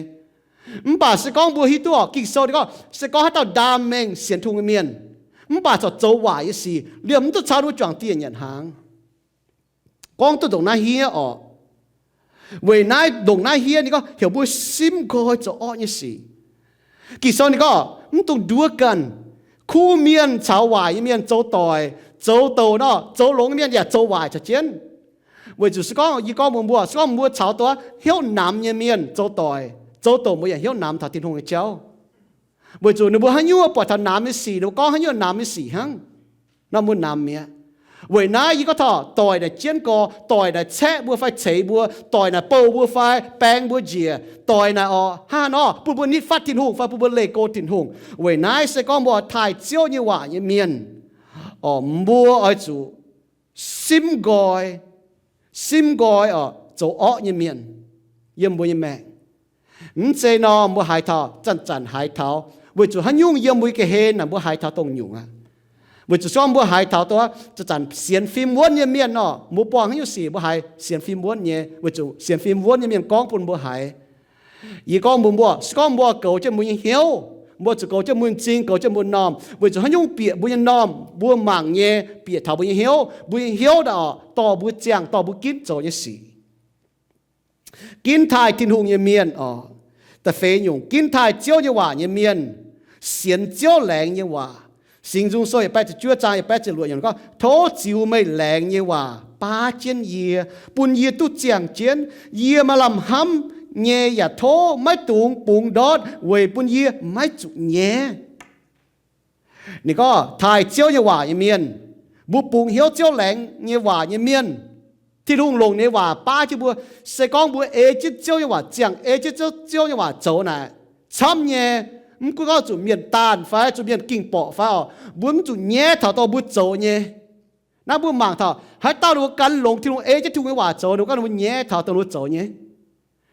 Mv baac se gorngv mbuo hiuv duqv orqc, Ging-Sou ninh gorngv, se gorngv haaix dauh ndaam mengh sienx Tin-Hungh nyei mienh, mv baac corc zoux waaic nyei sic, liemh mv duqv caux ninh mbuo juangc dieh nyanc hnaangx. Gorngv duqv ndongc naaiv hniev orqc. Weic naaiv ndongc naaiv hniev ninh gorngv heuc mbuo simv nqoi zoux orqv nyei sic. Ging-Sou ninh gorngv, mv dungx nduov ganh. Kuv mienh caux waaic nyei mienh zoux doic, zoux douc nor, zoux longx nyei mienh yaac zoux waaic caux jienv. Weic zuqc se gorngv yie gorngv mbuox mbuo, se gorngv mbuo caux dongh hnyouv namx nyei mienh zoux doic, zoux douc mbuo yaac hnyouv namx taux Tin-Hungh nyei jauv. Weic zuqc ninh mbuo haaix nyungc buatc taux namx nyei sic, ninh mbuo gorngv haaix nyungc namx nyei sic hnangv. Nor mbuo namx mi'aqv. Weic naaiv yie gorngv taux doic naaic jienv gorx, doic naaic caeqv mbuo fai ceix mbuo, doic naaic bouh mbuo fai baeng mbuo njiec, doic naaic orqc, hnangv haaix nor bun mbuo nitv fatv Tin-Hungh fai bun mbuo leih go Tin-Hungh. Weic naaiv se gorngv mbuo oix taaih Ziouv nyei waac nyei mienh, orqc, mbuo oix zuqc simv nqoi, simv nqoi orqc, zoux orqv nyei mienh yiem mbuo nyei maengc. Mv zeiz nor mbuo haiz taux, zanc-zanc haiz taux, weic zuqc haaix nyungc yiem mbuo nyei ga'hlen naaic mbuo haiz taux dongh nyungc aqv. Weic zuqc se gorngv mbuo haiz taux dongh zanc-zanc sienx fim wuonv nyei mienh nor, mbuo buangh haaix nyungc sic mbuo haiz sienx fim wuonv nyei, weic zuqc sienx fim wuonv nyei mienh gorngv bun mbuo haiz. Yie gorngv mbuox mbuo, se gorngv mbuo goux jienv mbuo nyei hnyouv, mbuo zuqc goux jienv mbuo nyei m'zing, goux jienv mbuo m'normh, weic zuqc haaix nyungc bieqc mbuo nyei m'normh, mbuo mangc nyei bieqc taux mbuo nyei hnyouv, mbuo nyei hnyouv naaic orqc, dorh mbuo ziangh, dorh mbuo ginv zoux nyei sic. Ginv taaih Tin-Hungh nyei mienh orqc. Da'feix nyungc, ginv taaih Ziouv nyei waac nyei mienh, sienx Ziouv laengz nyei waac. Singx Nzung Sou yietc baeqv ziepc juov zaang yietc baeqv ziepc luoqc yiemc gorngv, tov ziux meih laengz nyei waac baav jienv yie, bun yie duqv ziangh jienv. Yie maaih lamh hnamv nyei yaac tov maiv dungx bungx ndortv weic bun yie maiv zuqc nyaiv. Ninh gorngv taaih Ziouv nyei waac nyei mienh, mbuo bungx hnyouv Ziouv laengz nyei waac nyei mienh, Tin-Hungh longc ninh nyei waac baav jienv mbuo. Se gorngv mbuo ei jienv Ziouv nyei waac ziangh, ei jienv Ziouv, Ziouv nyei waac zoux naaic, camv nyei. Mv gunv gorngv zuqc mienh daanh fai zuqc mienh ging borqc fai orqc, mbuo mv zuqc nyaiv taux dongh mbuo zoux nyei. Naaiv mbuo mangc taux haaix dauh ninh mbuo gan longx Tin-Hungh, ei jienv Tin-Hungh nyei waac zoux, ninh mbuo gorngv ninh mbuo nyaiv taux dongh ninh mbuo zoux nyei.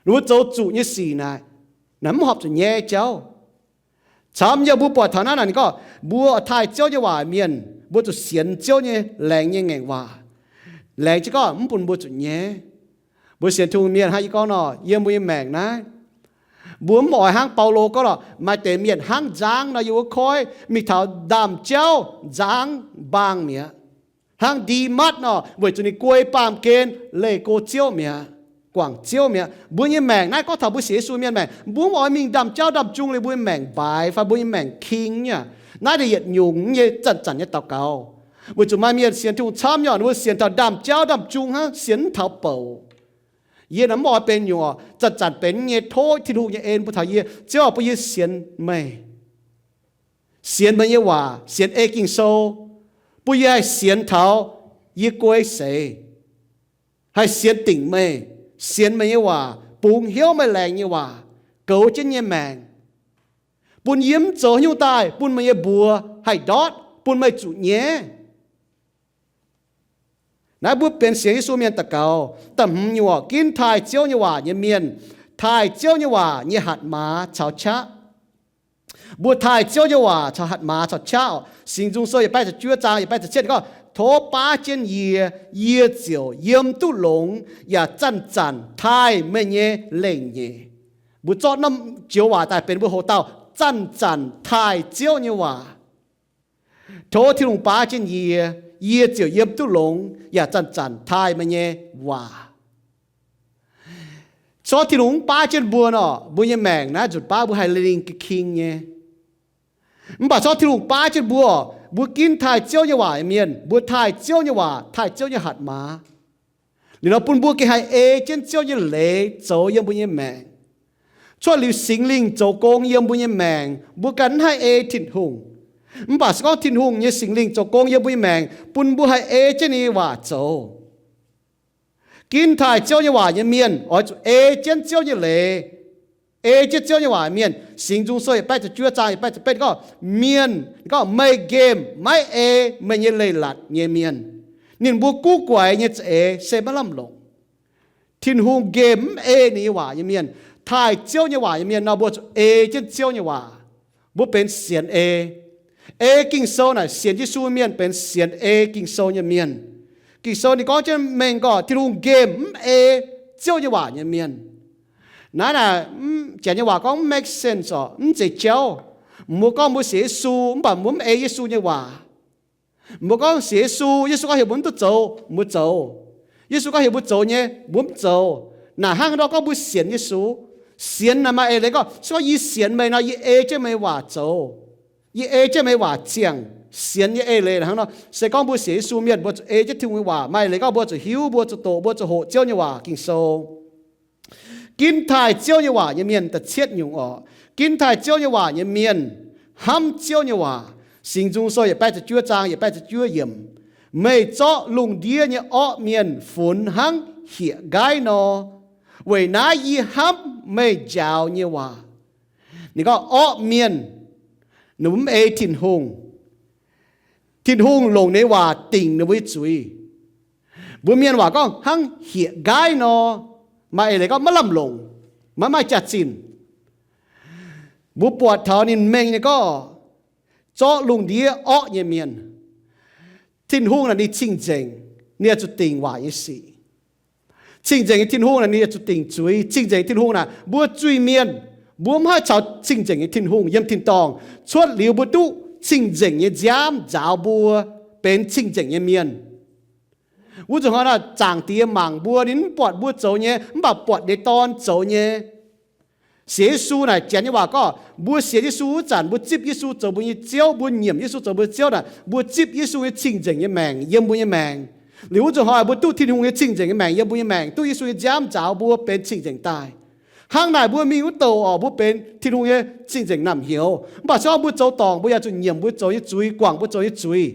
Ninh mbuo zoux zuqc nyei sic naaic, naaic mv horpc zuqc nyaiv jauv. Camv yie mbuo buatc taux naaiv naaic ninh gorngv, mbuo oix taaih Ziouv nyei waac mienh, mbuo zuqc sienx Ziouv nyei laengz nyei ngaengc waac. Laengz jienv gorngv mv bun mbuo zuqc nyaiv. Mbuo sienx Tin-Hungh mienh hnangv yie gorngv nor, yiem mbuo nyei maengc naaiv, mbuo mv oix hnangv Baulo gorngv lorqc, maaih deix mienh hnangv nzangv nor yiem wuov koiv mingh taux ndaamv-jauv nzangv mbaang mi'aqv. Hnangv Ndimatv nor, weic zuqc ninh guei baamh gen leih go Ziouv mi'aqv, guangc Ziouv mi'aqv. Mbuo nyei maengc naaiv gorngv taux mbuo sienx Yesu mienh maengc, mbuo mv oix mingh ndaamv-jauv ndaamv-jung liuz mbuo nyei maengc mbaaix fai mbuo nyei maengc king nyei aqv. Naaiv deix yietc nyungc nyei zanc-zanc nyei daux gaux. Weic zuqc maaih mienh sienx Tin-Hungh camv nyei, ninh mbuo sienx taux ndaamv-jauv ndaamv-jung hnangv, sienx mv taux bouc. Yie naaic mv oix benx nyungc orqc, zanc-zanc benx nyei tov Tin-Hungh nyei en bun taux yie, Ziouv bun yie sienx meih, sienx meih nyei waac, sienx ei Ging-Sou, bun yie haih sienx taux yie guei seix, haih sienx dingc meih, sienx meih nyei waac, bungx hnyouv meih laengz nyei waac, goux jienv nyei maengc, bun yie mv zoux haaix nyungc daaih bun meih nyei mbuox haih ndortv, bun meih zuqc nyaiv. Naaiv mbuo benx sienx Yesu mienh daux gaux. Da'hmz nyungc orqc, ginv taaih Ziouv nyei waac nyei mienh, taaih Ziouv nyei waac nyei hatc maaz caux qaqv. Mbuo taaih Ziouv nyei waac caux hatc maaz caux qaqv orqc, Singx Nzung Sou yietc baeqv ziepc juov zaang yietc baeqv ziepc cietv gorngv, tov baav jienv yie, yie ziouc yiem duqv longx yaac zanc-zanc taaih meih nyei lengc nyeic. Mbuo zorqv norm joux waac daaih benx mbuo hoc dauh, zanc-zanc taaih Ziouv nyei waac. Tov Tin-Hungh baav jienv yie, yie ziouc yiem duqv longx yaac zanc-zanc taaih meih nyei waac. Corc Tin-Hungh mv baav jienv mbuo nor, mbuo nyei maengc naaiv nzunc baav mbuo haih lingh ga'king nyei. Mv baac corc Tin-Hungh baav jienv mbuo, mbuo ginv taaih Ziouv nyei waac nyei mienh, mbuo taaih Ziouv nyei waac, taaih Ziouv nyei hatc maaz. Liuz nor bun mbuo gengh haih ei jienv Ziouv nyei leiz zoux yiem mbuo nyei maengc. Cuotv liuz Singx Lingh zoux gong yiem mbuo nyei maengc, mbuo ganh mv haih ei Tin-Hungh. Mv baac se gorngv Tin-Hungh nyei Singx Lingh zoux gong yiem mbuo nyei maengc, bun mbuo haih ei jienv ninh nyei waac zoux. Ginv taaih Ziouv nyei waac nyei mienh oix zuqc ei jienv Ziouv nyei leiz, ei jienv Ziouv nyei waac mienh. Singx Nzung Sou yietc baeqv ziepc juov zaang yietc baeqv ziepc betv gorngv, mienh gorngv, meih nqemh maiv ei meih nyei leiz-latc nyei mienh. Ninh mbuo guv guaix nyei za'eix se maiv lamh longc. Tin-Hungh nqemh mv ei ninh nyei waac nyei mienh. Taaih Ziouv nyei waac nyei mienh nor, mbuo zuqc ei jienv Ziouv nyei waac. Mbuo benx sienx ei. Ei Ging-Sou naaic, sienx Yesu mienh benx sienx ei Ging-Sou nyei mienh. Ging-Sou ninh gorngv jienv mengh gorngv Tin-Hungh nqemh mv ei Ziouv nyei waac nyei mienh. Naaiv naaic, mv, Janx nyei waac gorngv mv make sense orqc, mv zeiz jauv. Mbuo gorngv mbuo sienx Yesu mv baac mbuo mv ei Yesu nyei waac. Mbuo gorngv sienx Yesu, Yesu gorngv heuc mbuo mv duqv zoux, mbuo zoux. Yesu gorngv heuc mbuo zoux nyei, mbuo mv zoux. Naaic hnangv nor gorngv mbuo sienx Yesu. Sienx naaic maaih eix leiz gorngv, se gorngv yie sienx meih nor, yie ei jienv meih nyei waac zoux. Yie ei jienv meih nyei waac ziangh. Sienx nyei eix leiz hnangv nor. Se gorngv mbuo sienx Yesu mienh, mbuo zuqc ei jienv Tin-Hungh nyei waac. Maaih eix leiz gorngv mbuo zuqc hiuv, mbuo zuqc doqc, mbuo zuqc hoqc Ziouv nyei waac, Ging-Sou. Ginv taaih Ziouv nyei waac nyei mienh, da'cietv nyungc orqc, ginv taaih Ziouv nyei waac nyei mienh hnamv Ziouv nyei waac. Singx Nzung Sou yietc baeqv ziepc juov zaang yietc baeqv ziepc juov yiemc, meih zorqv lungh ndiev nyei orqv mienh funx hnangv hieh nqaiv nor. Weic naaiv yie hnamv meih njaaux nyei waac. Ninh gorngv orqv mienh, ninh mbuo mv ei Tin-Hungh. Tin-Hungh longc ninh nyei waac dingc ninh mbuo nyei zuiz. Mbuo mienh waac gorngv hnangv hieh nqaiv nor, maaih eix leiz gorngv maiv lamh longc, maiv maaih jaax-zinh. Mbuo buatc taux ninh mengh nyei gorngv, zorqv lungh ndiev orqv nyei mienh. Tin-Hungh naaic ninh cing-nzengc, ninh yaac zuqc dingc waac nyei sic. Cing-nzengc nyei Tin-Hungh naaic ninh yaac zuqc dingc zuiz. Cing-nzengc Tin-Hungh naaic, mbuo zuiz mienh, mbuo mv haih caux cing-nzengc nyei Tin-Hungh yiem tin-dorngh. Cuotv liuz mbuo duqv cing-nzengc nyei nziaamv nzaaux mbuo benx cing-nzengc nyei mienh. Wuov nzunc hnoi naaic Zaangc Diex mangc mbuo, ninh mv buatc mbuo zoux nyei, mv baac buatc ninh nyei Dorn zoux nyei. Sienx Yesu naaic, Janx nyei waac gorngv, mbuo sienx Yesu wuov zanc, mbuo zipv Yesu zoux mbuo nyei Ziouv, mbuo nyiemc Yesu zoux mbuo nyei Ziouv naaic, mbuo zipv Yesu nyei cing-nzengc nyei maengc yiem mbuo nyei maengc. Liuz wuov nzunc hnoi mbuo duqv Tin-Hungh nyei cing-nzengc nyei maengc yiem mbuo nyei maengc, duqv Yesu nyei nziaamv nzaaux mbuo benx cing-nzengc daaih. Hnangv naaic mbuo mingh wuov douc orqc, mbuo benx Tin-Hungh nyei cing-nzengc naamh nyouz. Mv baac se gorngv mbuo zoux dorngc, mbuo yaac zuqc nyiemc mbuo zoux nyei zuiz, guangc mbuo zoux nyei zuiz,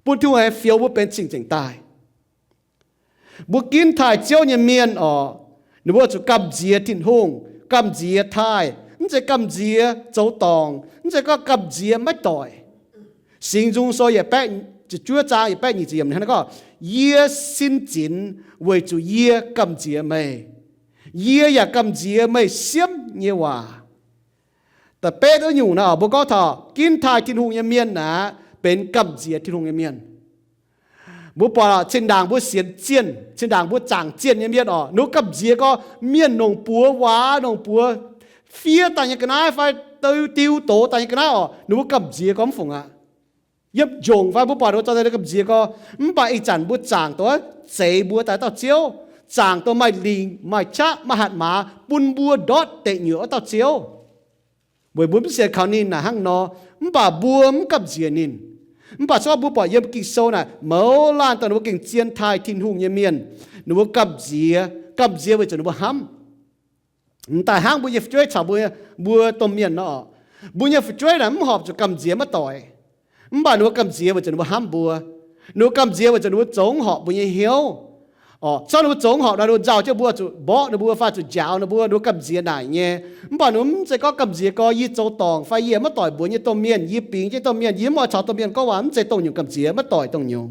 bun Tin-Hungh aengx fioux mbuo benx cing-nzengc daaih. Mbuo ginv taaih Ziouv nyei mienh orqc, ninh mbuo zuqc gamh nziex Tin-Hungh, gamh nziex taaih, mv zeiz gamh nziex zoux dorngc, mv zeiz gorngv gamh nziex maiv doic. Singx Nzung Sou yietc baeqv ziepc juov zaang yietc baeqv nyic ziepc yiemc hnangv naaiv gorngv, yie sin zinx weic zuqc yie gamh nziex meih. Yie yaac gamh nziex meih siemv nyei waac. Da'betv wuov nyungc naaic, mbuo gorngv taux ginv taaih Tin-Hungh nyei mienh naaic, benx gamh nziex Tin-Hungh nyei mienh. Mbuo buatc cin-ndaangc mbuo sienx zienh, cin-ndaangc mbuo zaangc zienh nyei mienh orqc, ninh mbuo gamh nziex gorngv mienh nongc buoz waac, nongc buoz fiev daaih nyei ga'naaiv fai diu doz daaih nyei ga'naaiv orqc, ninh mbuo gamh nziex gorngv mv fungc aqv. Yiem njongc fai mbuo buatc ninh mbuo zaux daaih gamh nziex gorngv, mv baac ih zanc mbuo zaangc dongh zeix mbuo daaih dauh Ziouv, zaangc dongh maaih lingc, maaih qaqv, maaih hatc maaz, bun mbuo ndortv deic nyuoqc wuov dauh Ziouv. Weic mbuo mv sienx kaux ninh naaic hnangv nor, mv baac mbuo mv gamh nziex ninh. Mv baac se gorngv mbuo buatc yiem Ging-Sou naaic, mouz laanh dongh ninh mbuo gengh zien taaih Tin-Hungh nyei mienh, ninh mbuo gamh nziex, gamh nziex weic zuqc ninh mbuo hnamv. M'daaih hnangv mbuo nyei fu'jueiv caux mbuo, mbuo domh mienh nor, mbuo nyei fu'jueiv naaic mv horpc zuqc gamh nziex maiv doic. Mv baac ninh mbuo gamh nziex weic zuqc ninh mbuo hnamv mbuo. Ninh mbuo gamh nziex weic zuqc ninh mbuo zoux mv horpc mbuo nyei hnyouv. Oc, se gorngv ninh mbuo zoux mv horpc nor, ninh mbuo nzauh jienv mbuo zuqc mborqv ninh mbuo fai zuqc njaaux ninh mbuo, ninh mbuo gamh nziex naaic nyei. Mv baac ninh mbuo mv zeiz gorngv gamh nziex gorngv yie zoux dorngc fai yie maiv doic mbuox nyei domh mienh, yie bingx jienv domh mienh, yie mv oix caux domh mienh gorngv waac, mv zeiz dongh nyungc gamh nziex, maiv doic dongh nyungc.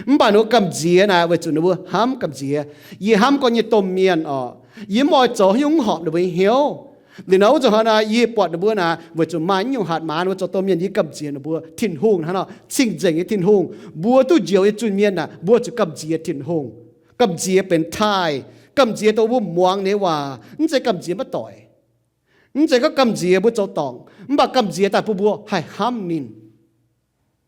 Mv baac ninh mbuo gamh nziex naaic weic zuqc ninh mbuo hnamv gamh nziex. Yie hnamv gorngv nyei domh mienh oc, yie mv oix zoux haaix nyungc mv horpc ninh mbuo nyei hnyouv. Liuz nor wuov zanc hnoi naaic yie buatc ninh mbuo naaic weic zuqc maaih nyungc hatc maaz ninh mbuo zoux domh mienh, yie gamh nziex ninh mbuo. Tin-Hungh hnangv nor, cing-nzengc nyei Tin-Hungh. Mbuo duqv njoux nyei zunh mienh naaic, mbuo zuqc gamh nziex Tin-Hungh. Gamh nziex benx taaih, gamh nziex dongh mbuo muangx ninh nyei waac, mv zeiz gamh nziex maiv doic. Mv zeiz gorngv gamh nziex mbuo zoux dorngc, mv baac gamh nziex daaih bun mbuo haih hnamv ninh,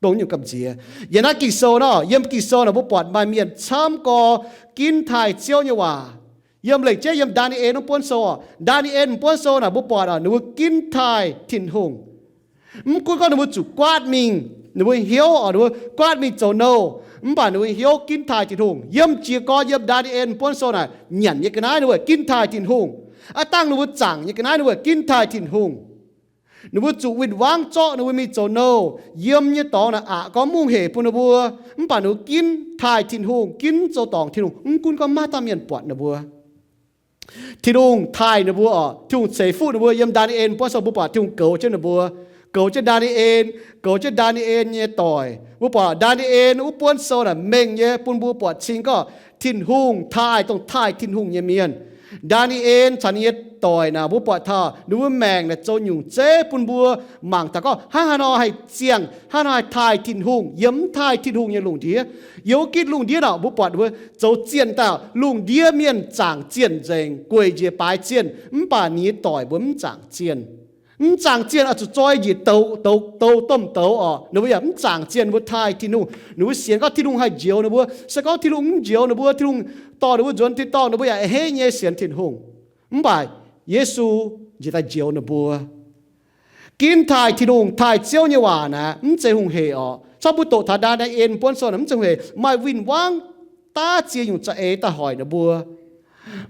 dongh nyungc gamh nziex. Yiem naaiv Ging-Sou nor, yiem Ging-Sou naaic mbuo buatc maaih mienh camv gorx ginv taaih Ziouv nyei waac. Yiem lengc jeiv yiem Ndaa^ni^en wuov buonv sou oc, Ndaa^ni^en buonv sou naaic mbuo buatc oc, ninh mbuo ginv taaih Tin-Hungh. Mv gunv gorngv ninh mbuo zuqc guaatv mingh, ninh mbuo hnyouv oc, ninh mbuo guaatv mingh zoux nouh, mv baac ninh mbuo hnyouv ginv taaih Tin-Hungh. Yiem jiez gorn yiem Ndaa^ni^en buonv sou naaic nyanc nyei ga'naaiv ninh mbuo ginv taaih Tin-Hungh. Aav dangh ninh mbuo zaangc nyei ga'naaiv ninh mbuo ginv taaih Tin-Hungh. Ninh mbuo zuqc win-wangv zorqv ninh mbuo mingh zoux nouh. Yiem nyei dorngx naaic aqc gorngv mv hungh heic bun ninh mbuo, mv baac ninh mbuo ginv taaih Tin-Hungh, gunv zoux dorngc Tin-Hungh, mv gunv gorngv maiv dauh mienh buatc ninh mbuo. Tin-Hungh taaih ninh mbuo oc, Tin-Hungh ceix fuqv ninh mbuo. Yiem Ndaa^ni^en buonv sou mbuo buatc Tin-Hungh goux jienv ninh mbuo, goux jienv Ndaa^ni^en, goux jienv Ndaa^ni^en nyei doic. Mbuo buatc Ndaa^ni^en wuov buonv sou naaic mengh nyei bun mbuo buatc cing gorngv Tin-Hungh taaih dongh taaih Tin-Hungh nyei mienh. Ndaa^ni^en caux ninh nyei doic naaic mbuo buatc taux ninh mbuo maengc naaic zoux nyungc zeiv bun mbuo mangc taux gorngv hnangv haaix nor haih ziangh, hnangv haaix nor haih taaih Tin-Hungh yiem mv taaih Tin-Hungh nyei lungh ndiev. Yiem wuov gitv lungh ndiev naaic mbuo buatc ninh mbuo zoux zienh daaih, lungh ndiev mienh zaangc zienh nzengc, gueic njiec baaix zienh, mv baac ninh nyei doic mbuo mv zaangc zienh. Mv zaangc zienh oix zuqc zoi njiec douz, douz, douz, domh douz oc, ninh mbuo yaac mv zaangc zienh, ninh mbuo taaih Tin-Hungh. Ninh mbuo sienx gorngv Tin-Hungh haih njoux ninh mbuo. Se gorngv Tin-Hungh mv njoux ninh mbuo, Tin-Hungh dorh ninh mbuo nzuonx tin-dorngh, ninh mbuo yaac a'hneiv nyei sienx Tin-Hungh. Mv baac Yesu njiec daaih njoux ninh mbuo. Ginv taaih Tin-Hungh, taaih Ziouv nyei waac naaic mv zeiz hungh heic oc. Corc mbuo doqc taux Ndaa^ni^en buonv sou naaic mv zeiz hungh heic, maaih win-wangv daav ziex nyungc za'eix daaih hoic ninh mbuo.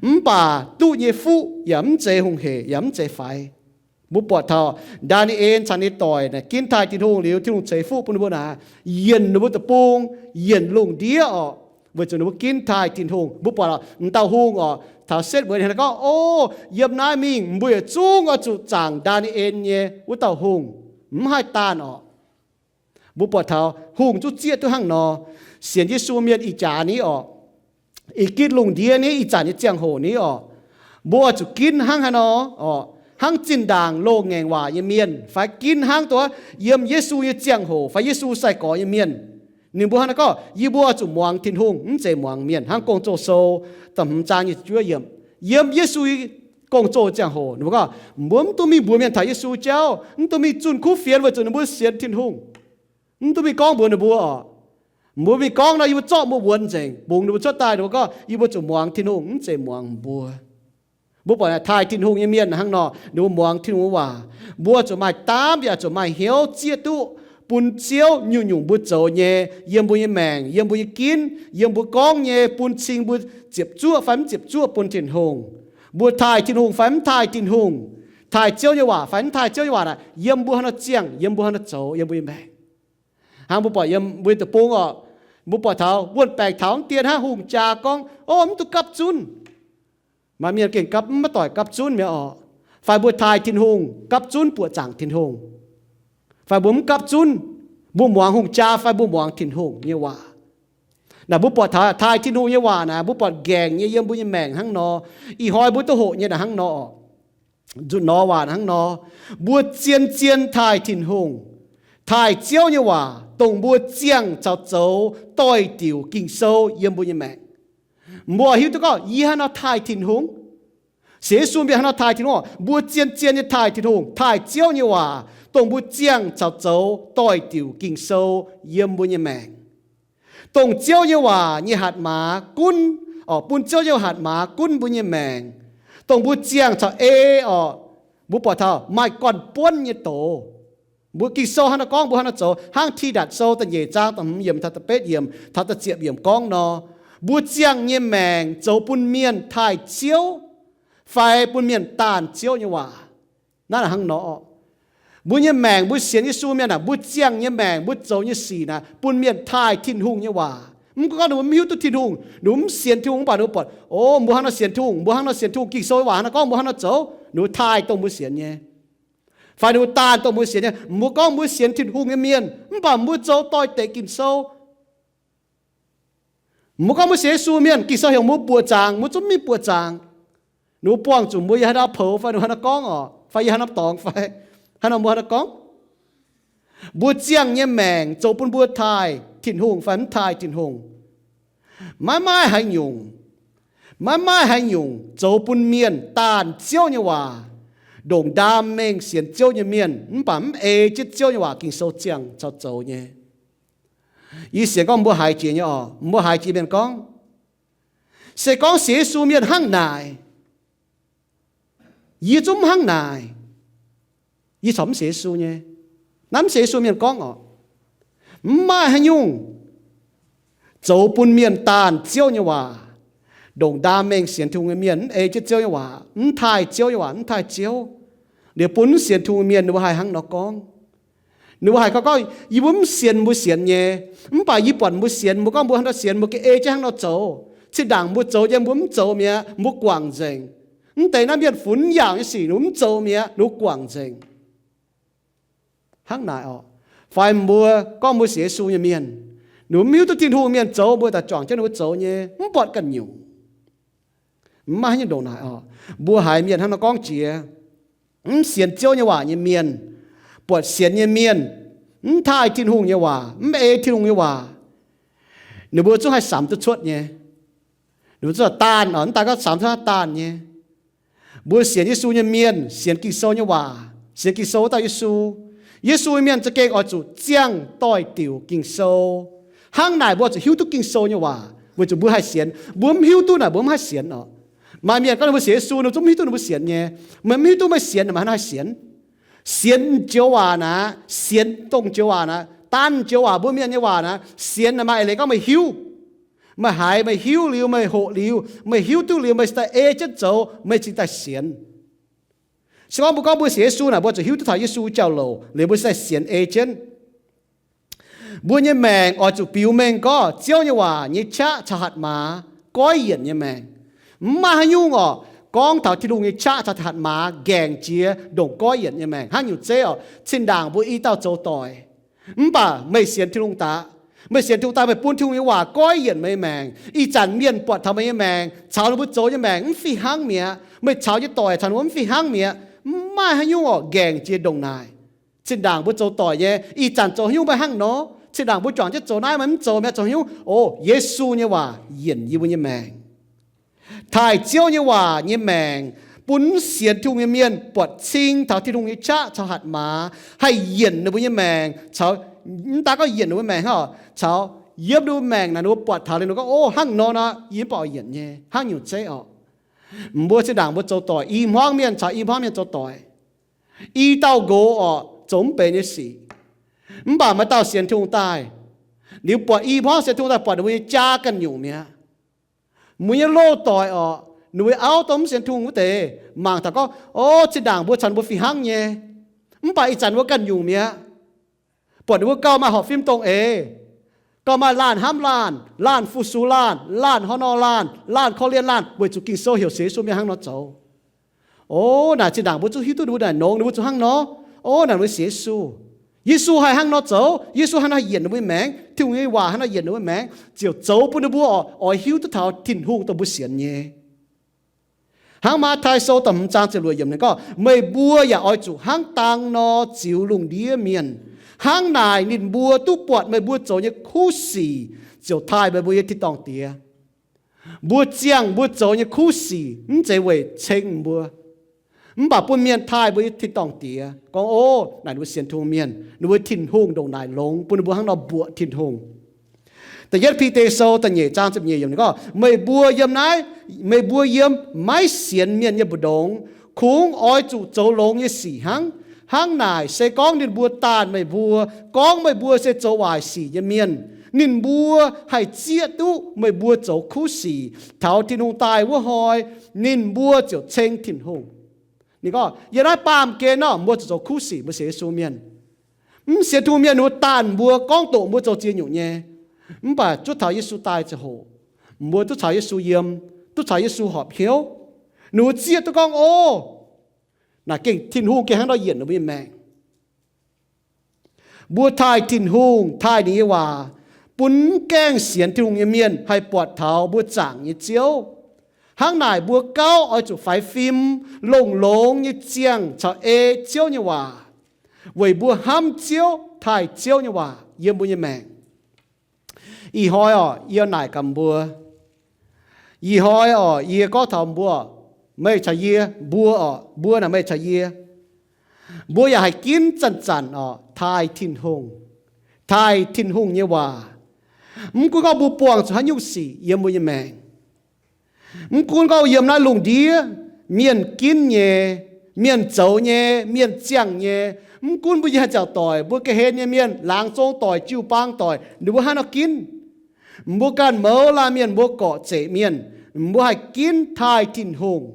Mv baac duqv nyei fuqv yaac mv zeiz hungh heic yaac mv zeiz faix. Mbuo buatc taux Ndaa^ni^en caux ninh doic naaic ginv taaih Tin-Hungh liuz, Tin-Hungh ceix fuqv bun ninh mbuo naaic, yienc ninh mbuo deic-bung, yienc lungh ndiev oc, weic zuqc ninh mbuo ginv taaih Tin-Hungh. Mbuo buatc m'dauh hungh oc, taux setv mueiz ninh gorngv, O, yiem naaiv mingh mbuo yietc zungv oix zuqc zaangc Ndaa^ni^en nyei wuov dauh hungh. Mv haih daanh oc. Mbuo buatc taux hungh zungv zieqv duqv hnangv nor. Sienx Yesu mienh ih jaax ni oc, ih gitv lungh ndiev ni, ih zanc nyei ziangh hoc ni oc, mbuo oix zuqc ginv hnangv haaix nor oc, hnangv zinh ndaangc loz-ngaengc waac nyei mienh, fai ginv hnangv duqv yiem Yesu nyei ziangh hoc fai Yesu sai-gorx nyei mienh. Ninh mbuo hnangv naaiv gorngv, Yie mbuo oix zuqc muangx Tin-Hungh, mv zeiz muangx mienh. Hnangv Gong-Zoh Sou da'hmz zaang nyic ziepc juov yiemc. Yiem Yesu gong-zoh ziangh hoc ninh mbuo gorngv, mbuo mv dungx mingh mbuox mienh taux Yesu jauv, mv dungx mingh zunh kuv fienx weic zuqc ninh mbuo sienx Tin-Hungh. Mv dungx mingh gorngv mbuox ninh mbuo oc. Mbuo mingh gorngv nor, yie mbuo zorqv mbuo wuonx nzengc, bungx ninh mbuo cuotv daaih. Ninh mbuo gorngv, Yie mbuo zuqc muangx Tin-Hungh, mv zeiz muangx mbuo. Mbuo buatc taaih Tin-Hungh nyei mienh hnangv nor, ninh mbuo muangx Tin-Hungh waac. Mbuo zuqc maaih daamv yaac zuqc maaih hnyouv zieqv duqv bun Ziouv nyungc-nyungc mbuo zoux nyei, yiem mbuo nyei maengc, yiem mbuo nyei ginv, yiem mbuo gorngv nyei, bun cing mbuo ziepc zuoqv fai mv ziepc zuoqv bun Tin-Hungh. Mbuo taaih Tin-Hungh fai mv taaih Tin-Hungh, taaih Ziouv nyei waac fai mv taaih Ziouv nyei waac naaic, yiem mbuo haaix nor ziangh, yiem mbuo haaix nor zoux, yiem mbuo nyei maengc. Hnangv mbuo buatc yiem mbuo nyei deic-bung oc, mbuo buatc taux wuon-baengc taux mv dien hnangv, hungh jaa gorngv, O, mv dungx gapv zunv. Maaih mienh gengh gapv, mv, maiv doic gapv zunv mi'aqv oc. Fai mbuo taaih Tin-Hungh gapv zunv buoqc zaangc Tin-Hungh, fai mbuo mv gapv zunv, mbuo muangx hungh jaa fai mbuo muangx Tin-Hungh nyei waac. Naaic mbuo buatc taux taaih Tin-Hungh nyei waac naaic, mbuo buatc nqaengc nyei yiem mbuo nyei maengc hnangv nor. Ih hnoi mbuo duqv hoqc nyei naaic hnangv nor, nzunc nor waac hnangv nor, mbuo zien-zien taaih Tin-Hungh, taaih Ziouv nyei waac, dongh mbuo ziangh caux zoux doix-diuc Ging-Sou yiem mbuo nyei maengc. Mbuo hiuv duqv gorngv yie hnangv nor taaih Tin-Hungh. Sienx Yesu mienh hnangv nor taaih Tin-Hungh. Mbuo zien-zien nyei taaih Tin-Hungh, taaih Ziouv nyei waac, dongh mbuo ziangh caux zoux doix-diuc Ging-Sou yiem mbuo nyei maengc. Dongh Ziouv nyei waac nyei hatc maaz gunv, oc, bun Ziouv nyei hatc maaz gunv mbuo nyei maengc. Dongh mbuo ziangh caux ei, oc, mbuo buatc taux maaih gorn-buonv nyei doz. Mbuo Ging-Sou hnangv nor gorngv, mbuo hnangv nor zoux, hnangv Tidatc Sou da'nyeic zaang da'hmz yiemc taux da'betv yiemc taux da'ziepc yiemc gorngv nor, mbuo ziangh nyei maengc zoux bun mienh taaih Ziouv fai bun mienh daanh Ziouv nyei waac. Naaiv hnangv nor, mbuo nyei maengc, mbuo sienx Yesu mienh aah, mbuo ziangh nyei maengc, mbuo zoux nyei sic naaic bun mienh taaih Tin-Hungh nyei waac. Mv gunv gorngv ninh mbuo mv hiuv duqv Tin-Hungh, ninh mbuo mv sienx Tin-Hungh, mv baac ninh mbuo buatc, o, mbuo hnangv nor sienx Tin-Hungh, mbuo hnangv nor sienx Tin-Hungh, Ging-Sou waac hnangv nor gorngv, mbuo hnangv nor zoux, ninh mbuo taaih dongh mbuo sienx nyei. Fai ninh mbuo daanh dongh mbuo sienx nyei. Mbuo gorngv mbuo sienx Tin-Hungh nyei mienh, mv baac mbuo zoux doix-dekc Ging-Sou. Mbuo gorngv mbuo sienx Yesu mienh, Ging-Sou heuc mbuo buoqc zaangc, mbuo zungv mv buoqc zaangc. Ninh mbuo buangh zuqc mbuo yiem haaix norm poux fai ninh mbuo haaix nor gorngv oc, fai yiem haaix norm dorngx fai haaix nor mbuo haaix nor gorngv. Mbuo ziangh nyei maengc zoux bun mbuo taaih Tin-Hungh fai mv taaih Tin-Hungh. Maiv maaih haaix nyungc, maiv maaih haaix nyungc zoux bun mienh daanh Ziouv nyei waac, ndongc ndaam mengh sienx Ziouv nyei mienh mv baac mv ei jienv Ziouv nyei waac Ging-Sou ziangh caux zoux nyei. Yie sienx gorngv mbuo haiz jiex nyei oc. Mbuo haiz jiex mienh gorngv, se gorngv sienx Yesu mienh hnangv naaic, yie zungv mv hnangv naaic. Yie corc mv sienx Yesu nyei. Naaiv mv sienx Yesu mienh gorngv oc. Mv maaih haaix nyungc zoux bun mienh daanh Ziouv nyei waac, ndongc ndaam mengh sienx Tin-Hungh nyei mienh mv ei jienv Ziouv nyei waac, mv taaih Ziouv nyei waac, mv taaih Ziouv. Liuz bun mv sienx Tin-Hungh nyei mienh ninh mbuo haih hnangv nor gorngv. Ninh mbuo haih gorngv, gorngv, yie mbuo mv sienx mbuo sienx nyei, mv baac yie buatc mbuo sienx, mbuo gorngv mbuo hnangv nor sienx, mbuo ga'ei jienv hnangv nor zoux. Zinh ndaangc mbuo zoux nyei mbuo mv zoux mi'aqv, mbuo guangc nzengc. Mv deix naaiv mienh funx yaac nyei sic ninh mbuo mv zoux mi'aqv, ninh mbuo guangc nzengc. Hnangv naaic oc. Fai mbuo gorngv mbuo sienx Yesu nyei mienh, ninh mbuo mv hiuv duqv Tin-Hungh mienh zoux, mbuo daaih juangc jienv ninh mbuo zoux nyei, mv buatc ganh nyungc. Mv maaih haaix nyungc ndongc naaic oc. Mbuo haiz mienh hnangv nor gorngv jiex, mv sienx Ziouv nyei waac nyei mienh, buatc sienx nyei mienh, mv taaih Tin-Hungh nyei waac, mv ei Tin-Hungh nyei waac, ninh mbuo zungv haih samx duqv cuotv nyei. Ninh mbuo zungv daanh oc, mv daaih gorngv samx cuotv daanh nyei. Mbuo sienx Yesu nyei mienh sienx Ging-Sou nyei waac, sienx Ging-Sou wuov dauh Yesu. Yesu nyei mienh za'gengh oix zuqc ziangh doix-diuc Ging-Sou. Hnangv naaic mbuo zuqc hiuv duqv Ging-Sou nyei waac weic zuqc mbuo haih sienx. Mbuo mv hiuv duqv naaic mbuo mv haih sienx oc. Maaih mienh gorngv ninh mbuo sienx Yesu, ninh zungv mv hiuv duqv ninh mbuo sienx nyei. Meih mv hiuv duqv meih sienx, meih hnangv haih sienx? Sienx joux waac naaic, sienx dongh joux waac naaic, daanh joux waac, mbuo mienh nyei waac naaic, sienx naaic maaih eix leiz gorngv meih hiuv. Meih haiz, meih hiuv liuz, meih hoqc liuz, meih hiuv duqv liuz, meih cingx daaih ei jienv zoux, meih cingx daaih sienx. Se gorngv mbuo gorngv mbuo sienx Yesu naaic, mbuo zuqc hiuv duqv taux Yesu jauv-louc liuz mbuo cingx daaih sienx ei jienv. Mbuo nyei maengc oix zuqc biux mengh gorngv Ziouv nyei waac nyei qaqv caux hatc maaz goiv yienc nyei maengc. Mv maaih haaix nyungc oc, gorngv taux Tin-Hungh nyei qaqv caux hatc maaz nqaengc jiex ndongc goiv yienc nyei maengc. Hnangv nyungc zeiv oc, zinh ndaangc mbuo i dauh zoux doic, mv baac meih sienx Tin-Hungh daaih, meih sienx Tin-Hungh daaih, meih bun Tin-Hungh nyei waac goiv yienc meih nyei maengc. Ih zanc mienh buatc taux meih nyei maengc caux ninh mbuo zoux nyei maengc mv fih hnangv mi'aqv, meih caux nyei doic caux ninh mbuo mv fih hnangv mi'aqv. Mv maaih haaix nyungc oc, nqaengc jiex ndongc naaic. Zinh ndaangc mbuo zoux doic nyei, ih zanc zoux haaix nyungc meih hnangv nor. Zinh ndaangc mbuo juangc jienv zoux naaiv, meih mv zoux mi'aqv, zoux haaix nyungc? O, Yesu nyei waac yienc yie mbuo nyei maengc. Taaih Ziouv nyei waac nyei maengc bun mv sienx Tin-Hungh nyei mienh buatc cing taux Tin-Hungh nyei qaqv caux hatc maaz haih yienc ninh mbuo nyei maengc, caux mv daan gorngv yienc ninh mbuo maengc hnangv oc, caux yiem ninh mbuo maengc naaic ninh mbuo buatc taux liuz ninh mbuo gorngv, o, hnangv nor nor, yie mv baac oix yienc nyei. Hnangv nyungc zeiv oc. Mbuo zinh ndaangc mbuo zoux doic, i hmuangv mienh caux i hmuangv mienh zoux doic, i dauh nqox oc, zoux mv benx nyei sic. Mv baac maaih dauh sienx Tin-Hungh daaih, liuz buatc i hmuangv sienx Tin-Hungh daaih, buatc ninh mbuo nyei jaa ganh nyungc mi'aqv. Mbuo nyei loz-doic oc, ninh mbuo auv dongh mv sienx Tin-Hungh wuov deix, mangc taux gorngv, o, zinh ndaangc mbuo caux ninh mbuo fih hnangv nyei, mv baac ih zanc mbuo ganh nyungc mi'aqv. Buatc ninh mbuo gauh maaih horpc fim dongh eix, gauh maaih laanh hnamv laanh, laanh fu-sux laanh, laanh hor nor laanh, laanh korv-lienh laanh, weic zuqc Ging-Sou heuc sienx Yesu mienh hnangv nor zoux. O, naaic zinh ndaangc mbuo zungv hiuv duqv ninh mbuo naaic nongx, ninh mbuo zuqc hnangv nor. O, naaic mbuo sienx Yesu. Yesu haih hnangv nor zoux, Yesu hnangv nor yienc ninh mbuo maengc, Tin-Hungh nyei waac hnangv nor yienc ninh mbuo maengc, ziouc zoux bun ninh mbuo oix hiuv duqv taux Tin-Hungh dongh mbuo sienx nyei. Hnangv Matv^taai Sou da'hmz zaang ziepc luoqc yiemc ninh gorngv, meih mbuo yaac oix zuqc hnangv dang nor ziux lungh ndiev mienh. Hnangv naaic ninh mbuo duqv buatc meih mbuo zoux nyei kuv sic, ziouc taaih meih mbuo nyei tin-dorngh Diex. Mbuo ziangh mbuo zoux nyei kuv sic mv zeiz weic ceng mbuo, mv baac bun mienh taaih mbuo nyei tin-dorngh Diex gorngv, o, naaic ninh mbuo sienx Tin-Hungh mienh, ninh mbuo Tin-Hungh ndongc naaic longx, bun ninh mbuo hnangv nor mbuoqc Tin-Hungh. Da'yietv Bide Sou da'nyeic zaang ziepc nyeic yiemc ninh gorngv, meih mbuo yiem naaiv, meih mbuo yiem maiv sienx mienh nyei mbu'ndongx kungx oix zuqc zoux longx nyei sic hnangv. Hnangv naaic, se gorngv ninh mbuo daanh meih mbuo, gorngv meih mbuo se zoux waaic sic nyei mienh, ninh mbuo haih zieqv duqv meih mbuo zoux kuv sic taux Tin-Hungh daaih wuov hnoi, ninh mbuo ziouc ceng Tin-Hungh. Ninh gorngv, yiem naaiv baamh gen nor, mbuo zuqc zoux kuv sic, mbuo sienx Yesu mienh. Mv sienx Tin-Hungh mienh ninh mbuo daanh mbuo, gorngv doqc mbuo zoux ziex nyungc nyei. Mv baac zuov taux Yesu daaih ziangh hoc, mbuo duqv caux Yesu yiem, duqv caux Yesu horpc hnyouv, ninh mbuo zieqv duqv gorngv, O, naaic gengh Tin-Hungh gengh hnangv nor yienc ninh mbuo nyei maengc. Mbuo taaih Tin-Hungh, taaih ninh nyei waac, bun mv gaengh sienx Tin-Hungh nyei mienh haih buatc taux mbuo zaangc nyei Ziouv. Hnangv naaic mbuo gauh oix zuqc faix fim, longx-longx nyei ziangh caux ei Ziouv nyei waac, weic mbuo hnamv Ziouv, taaih Ziouv nyei waac yiem mbuo nyei maengc. Ih hnoi orqc, yie naaic gaax mbuo. Ih hnoi orqc, yie gorngv taux mbuo, meih caux yie, mbuo orqc, mbuo naaic meih caux yie, mbuo yaac haih ginv zanc-zanc orqc taaih Tin-Hungh, taaih Tin-Hungh nyei waac. Mv gunv gorngv mbuo buangh zuqc haaix nyungc sic yiem mbuo nyei maengc, mv gunv gorngv yiem naaiv lungh ndiev, mienh ginv nyei, mienh zoux nyei, mienh ziangh nyei, mv gunv mbuo nyei haaix zanc doic, mbuo ga'hlen nyei mienh, laangz zong doic, jiu-baang doic, ninh mbuo hnangv nor ginv. Mbuo ganh mouz laanh mienh, mbuo gorqv-zeqc mienh, mbuo haih ginv taaih Tin-Hungh,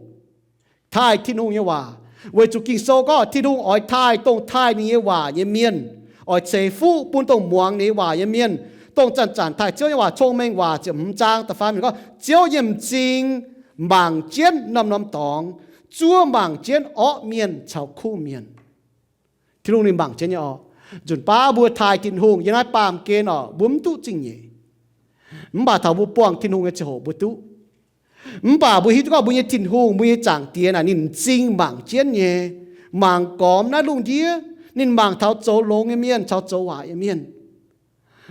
taaih Tin-Hungh nyei waac. Weic zuqc Ging-Sou gorngv Tin-Hungh oix taaih dongh taaih ninh nyei waac nyei mienh, oix ceix fuqv bun dongh muangx ninh nyei waac nyei mienh. Dongh zanc-zanc taaih Ziouv nyei waac, Cong-Mengh Waac ziepc hmz zaang da'faam yiemc gorngv, Ziouv nyei m'zing mangc jienv norm-norm dorngx, zuov mangc jienv orqv mienh caux kuv mienh. Tin-Hungh ninh mangc jienv nyei orqc. Nzunc baav mbuo taaih Tin-Hungh yiem naaiv baamh gen orqc, mbuo mv duqv zingh nyeic. Mv baac taux mbuo buangh Tin-Hungh nyei ziangh hoc mbuo duqv. Mv baac mbuo hiuv duqv gorngv mbuo nyei Tin-Hungh, mbuo nyei Zaangc Diex naaic ninh m'zing mangc jienv nyei, mangc gormx naaiv lungh ndiev. Ninh mangc taux zoux longx nyei mienh caux zoux waaic nyei mienh.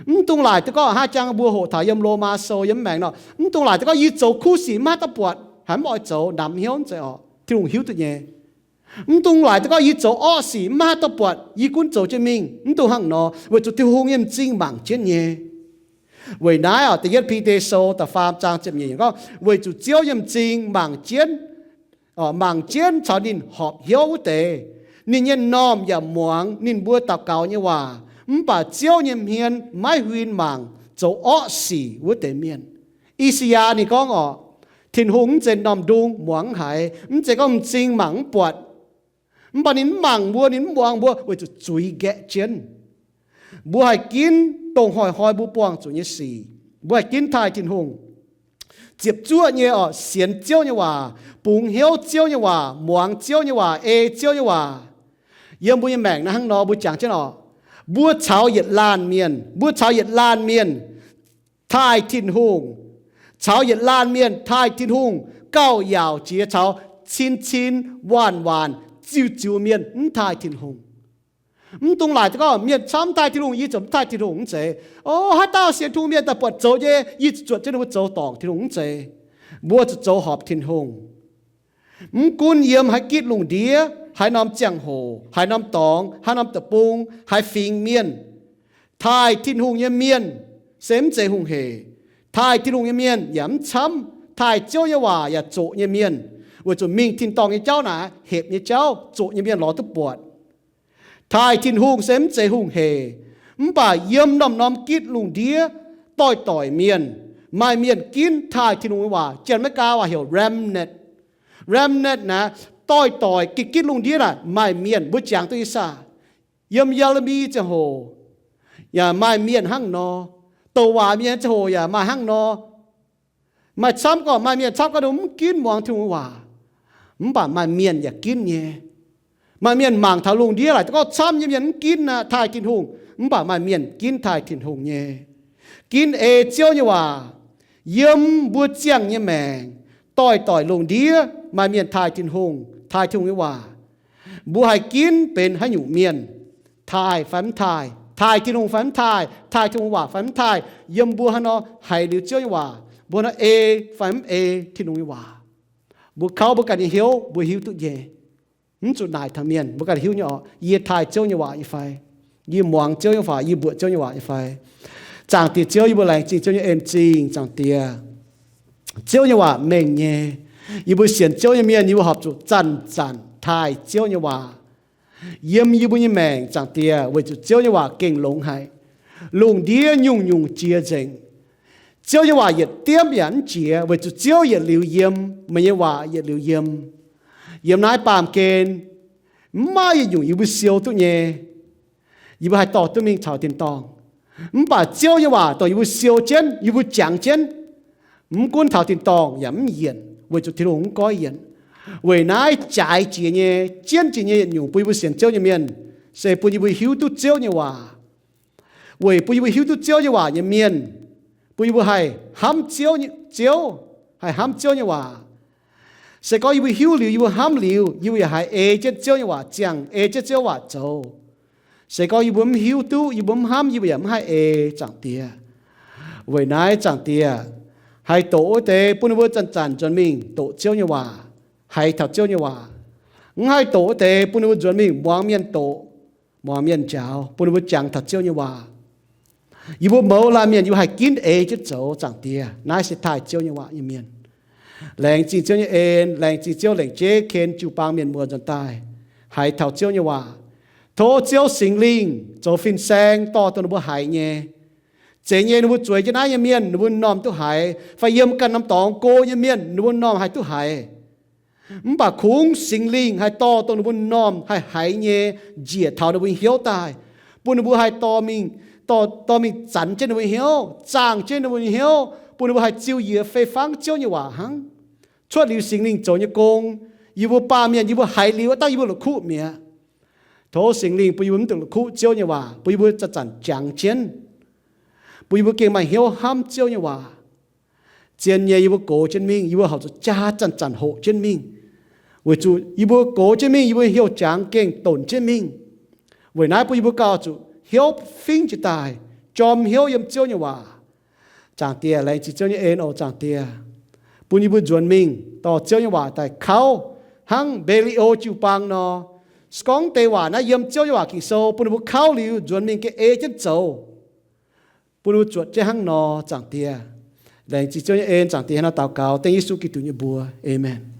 Mv dungx laaic duqv gorngv, hnangv jang mbuo hoqc taux yiem Lomaa Sou yiem mv maengx nor, mv dungx laaic duqv gorngv yie zoux kuv sic mv haih duqv buatc, haiz mv oix zoux, namx hnyouv mv zeiz orqc. Tin-Hungh hiuv duqv nyei. Mv dungx laaic duqv gorngv yie zoux orqv sic mv haih duqv buatc, yie gunv zoux jienv mingh. Mv dungx hnangv nor, weic zuqc Tin-Hungh nyei m'zing mangc jienv nyei. Weic naaiv orqc, da'yietv Bide Sou da'faam zaang ziepc nyeic gorngv, weic zuqc Ziouv nyei m'zing mangc jienv, mangc jienv caux ninh horpc hnyouv wuov deix. Ninh nyei m'normh yaac muangx ninh mbuo daux gaux nyei waac. Mv baac Ziouv nyei hmien maiv huin mangc zoux orqv sic wuov deix mienh. I^saa^yaa ninh gorngv orqc, Tin-Hungh mv zeiz m'normh ndung muangx mv haiz, mv zeiz gorngv m'zing mangc mv buatc. Mv baac ninh mv mangc mbuo, ninh mv muangx mbuo weic zuqc zuiz nqaeqv jienv. Mbuo haih ginv dongh hnoi-hnoi mbuo buangh zuqc nyei sic. Mbuo haih ginv taaih Tin-Hungh. Ziepc zuoqv nyei orqc, sienx Ziouv nyei waac, bungx hnyouv Ziouv nyei waac, muangx Ziouv nyei waac, ei Ziouv nyei waac. Yiem mbuo nyei maengc naaiv hnangv nor mbuo jangx jienv orqc, mbuo caux yietc laanh mienh, mbuo caux yietc laanh mienh taaih Tin-Hungh, caux yietc laanh mienh taaih Tin-Hungh gauh yaauc jiex caux cin-cin waanc-waanc ziux-ziux mienh mv taaih Tin-Hungh. Mv dungx laaic duqv gorngv mienh camv taaih Tin-Hungh, yie ziouc mv taaih Tin-Hungh, mv zeiz. O, haaix dauh sienx Tin-Hungh mienh daaih buatc zoux nyei, yie zuqc zuotc jienv ninh mbuo zoux dorngc Tin-Hungh, mv zeiz. Mbuo zuqc zoux horpc Tin-Hungh. Mv gunv yiem haaix gitv lungh ndiev, haaix norm ziangh hoc, haaix norm dorngx, haaix norm deic-bung, haaix fingx mienh, taaih Tin-Hungh nyei mienh se mv zeiz hungh hec. Taaih Tin-Hungh nyei mienh yaac mv camv. Taaih Ziouv nyei waac yaac zoqc nyei mienh, weic zuqc mingh tin-dorngh nyei jauv naaic, hepc nyei jauv, zoqc nyei mienh lorz duqv buatc. Taaih Tin-Hungh se mv zeiz hungh hec. Mv baac yiem norm-norm gitv lungh ndiev, doix-doix mienh, maaih mienh ginv taaih Tin-Hungh nyei waac. Janx-Meigaa waac heuc remnant. Remnant naaic, doix-doix gitv gitv lungh ndiev naaic maaih mienh, mbuo jangx duqv nyei saah? Yiem Ye^le^mi ziangh hoc yaac maaih mienh hnangv nor. Douc waac mienh ziangh hoc yaac maaih hnangv nor. Maaih camv gorqv, maaih mienh camv gorqv ninh mv ginv muangx Tin-Hungh waac. Mv baac maaih mienh yaac ginv nyei. Maaih mienh mangc taux lungh ndiev laaic duqv gorngv camv nyei mienh mv ginv taaih Tin-Hungh, mv baac maaih mienh ginv taaih Tin-Hungh nyei. Ginv ei Ziouv nyei waac. Yiem mbuo ziangh nyei maengc, doix-doix lungh ndiev maaih mienh taaih Tin-Hungh, taaih Tin-Hungh nyei waac. Mbuo haih ginv benx haaix nyungc mienh, taaih fai mv taaih, taaih Tin-Hungh fai mv taaih, taaih Tin-Hungh waac fai mv taaih, yiem mbuo hnangv nor haiz liuz Ziouv nyei waac, mbuo hnangv nor ei fai mv ei Tin-Hungh nyei waac. Mbuo kauv mbuo ganh nyei hnyouv mbuo hiuv duqv nyei. Mv zuqc naaic taux mienh, mbuo ganh hiuv nyei orqc, yie taaih Ziouv nyei waac nyei fai? Yie muangx Ziouv nyei waac, yie mbuoqc Ziouv nyei waac nyei fai? Zaangc Diex Ziouv, yie mbuo laengz zingh Ziouv nyei en zingh, Zaangc Diex. Ziouv nyei waac mengh nyei. Yie mbuo sienx Ziouv nyei mienh, yie mbuo horpc zuqc zanc-zanc taaih Ziouv nyei waac yiem yie mbuo nyei maengc, Zaangc Diex, weic zuqc Ziouv nyei waac gengh longx haic. Lungh ndiev nyungc-nyungc jiex nzengc. Ziouv nyei waac yietc diemv yaac mv jiex, weic zuqc Ziouv yietc liuz yiem, meih nyei waac yietc liuz yiem. Yiem naaiv baamh gen, mv maaih yietc nyungc yie mbuo siou duqv nyei. Yie mbuo haih dorh duqv mingh caux tin-dorngh. Mv baac Ziouv nyei waac dongh yie mbuo siou jienv, yie mbuo jangx jienv, mv gunv taux tin-dorngh yaac mv yienc, weic zuqc Tin-Hungh mv goiv yienc. Weic naaiv jaaix jiex nyei, jienv jiex nyei yietc nyungc bun yie mbuo sienx Ziouv nyei mienh, se bun yie mbuo hiuv duqv Ziouv nyei waac. Weic bun yie mbuo hiuv duqv Ziouv nyei waac nyei mienh, bun yie mbuo haih hnamv Ziouv, Ziouv, haih hnamv Ziouv nyei waac. Se gorngv yie mbuo hiuv liuz, yie mbuo hnamv liuz, yie mbuo yaac haih ei jienv Ziouv nyei waac ziangh, ei jienv Ziouv waac zoux. Se gorngv yie mbuo mv hiuv duqv, yie mbuo mv hnamv, yie mbuo yaac mv haih ei, Zaangc Diex. Weic naaiv, Zaangc Diex, haih doqc wuov deix bun ninh mbuo zanc-zanc nzuonx mingh doqc Ziouv nyei waac, haiz taux Ziouv nyei waac. Mv haih doqc wuov deix bun ninh mbuo nzuonx mingh muangx mienh doqc, muangx mienh njaaux, bun ninh mbuo jangx taux Ziouv nyei waac. Yie mbuo mouz laanh mienh yie mbuo haih ginv eix jienv zoux, Zaangc Diex. Naaiv se taaih Ziouv nyei waac nyei mienh. Laengz zingh Ziouv nyei en, laengz zingh Ziouv lengc jeiv ken jiu-baang mienh muoz nzuonx daaih haiz taux Ziouv nyei waac. Tov Ziouv Singx Lingh zoux fin-saeng dorh dongh ninh mbuo haiz nyei. Zeiz nyei ninh mbuo zueiz jienv naaiv nyei mienh ninh mbuo m'normh duqv haiz, fai yiem ganh norm dorngx go nyei mienh ninh mbuo m'normh haih duqv haiz. Mv baac kungx Singx Lingh haih dorh dongh ninh mbuo m'normh haih haiz nyei njiec taux ninh mbuo hnyouv daaih, bun ninh mbuo haih dorh mingh, dorh, dorh mingh zanc jienv ninh mbuo hnyouv, zaangh jienv ninh mbuo hnyouv, bun ninh mbuo haih ziux yie fei fangv Ziouv nyei waac hnangv. Cuotv liuz Singx Lingh zoux nyei gong, yie mbuo baamh mienh yie mbuo haiz liuz dangh yie mbuo la'kuqv mi'aqv. Tov Singx Lingh bun yie mbuo mv dungx la'kuqv Ziouv nyei waac, bun yie mbuo zanc-zanc jangx jienv, bun yie mbuo gengh maaih hnyouv hnamv Ziouv nyei waac. Zien nyei yie mbuo gox jienv mingh, yie mbuo horpc zuqc jaa zanc-zanc hoqc jienv mingh, weic zuqc yie mbuo gox jienv mingh yie mbuo hnyouv jangx gengh donc jienv mingh. Weic naaiv bun yie mbuo gauh zuqc hnyouv fingv jiex daaih, jorm hnyouv yiem Ziouv nyei waac. Zaangc Diex, laengz zingh Ziouv nyei en oc, Zaangc Diex. Bun yie mbuo nzuonx mingh dorh Ziouv nyei waac daaih kauv, hnangv Mbe^li^o jiu-baang nor. Se gorngv deix waac naaiv yiem Ziouv nyei waac Ging-Sou, bun ninh mbuo kauv liuz nzuonx mingh gengh ei jienv zoux, bun ninh mbuo zuotc jienv hnangv nor, Zaangc Diex. Laengz zingh Ziouv nyei en, Zaangc Diex, hnangv naaiv daux gaux dengv Yesu Giduc nyei mbuox. Aamen.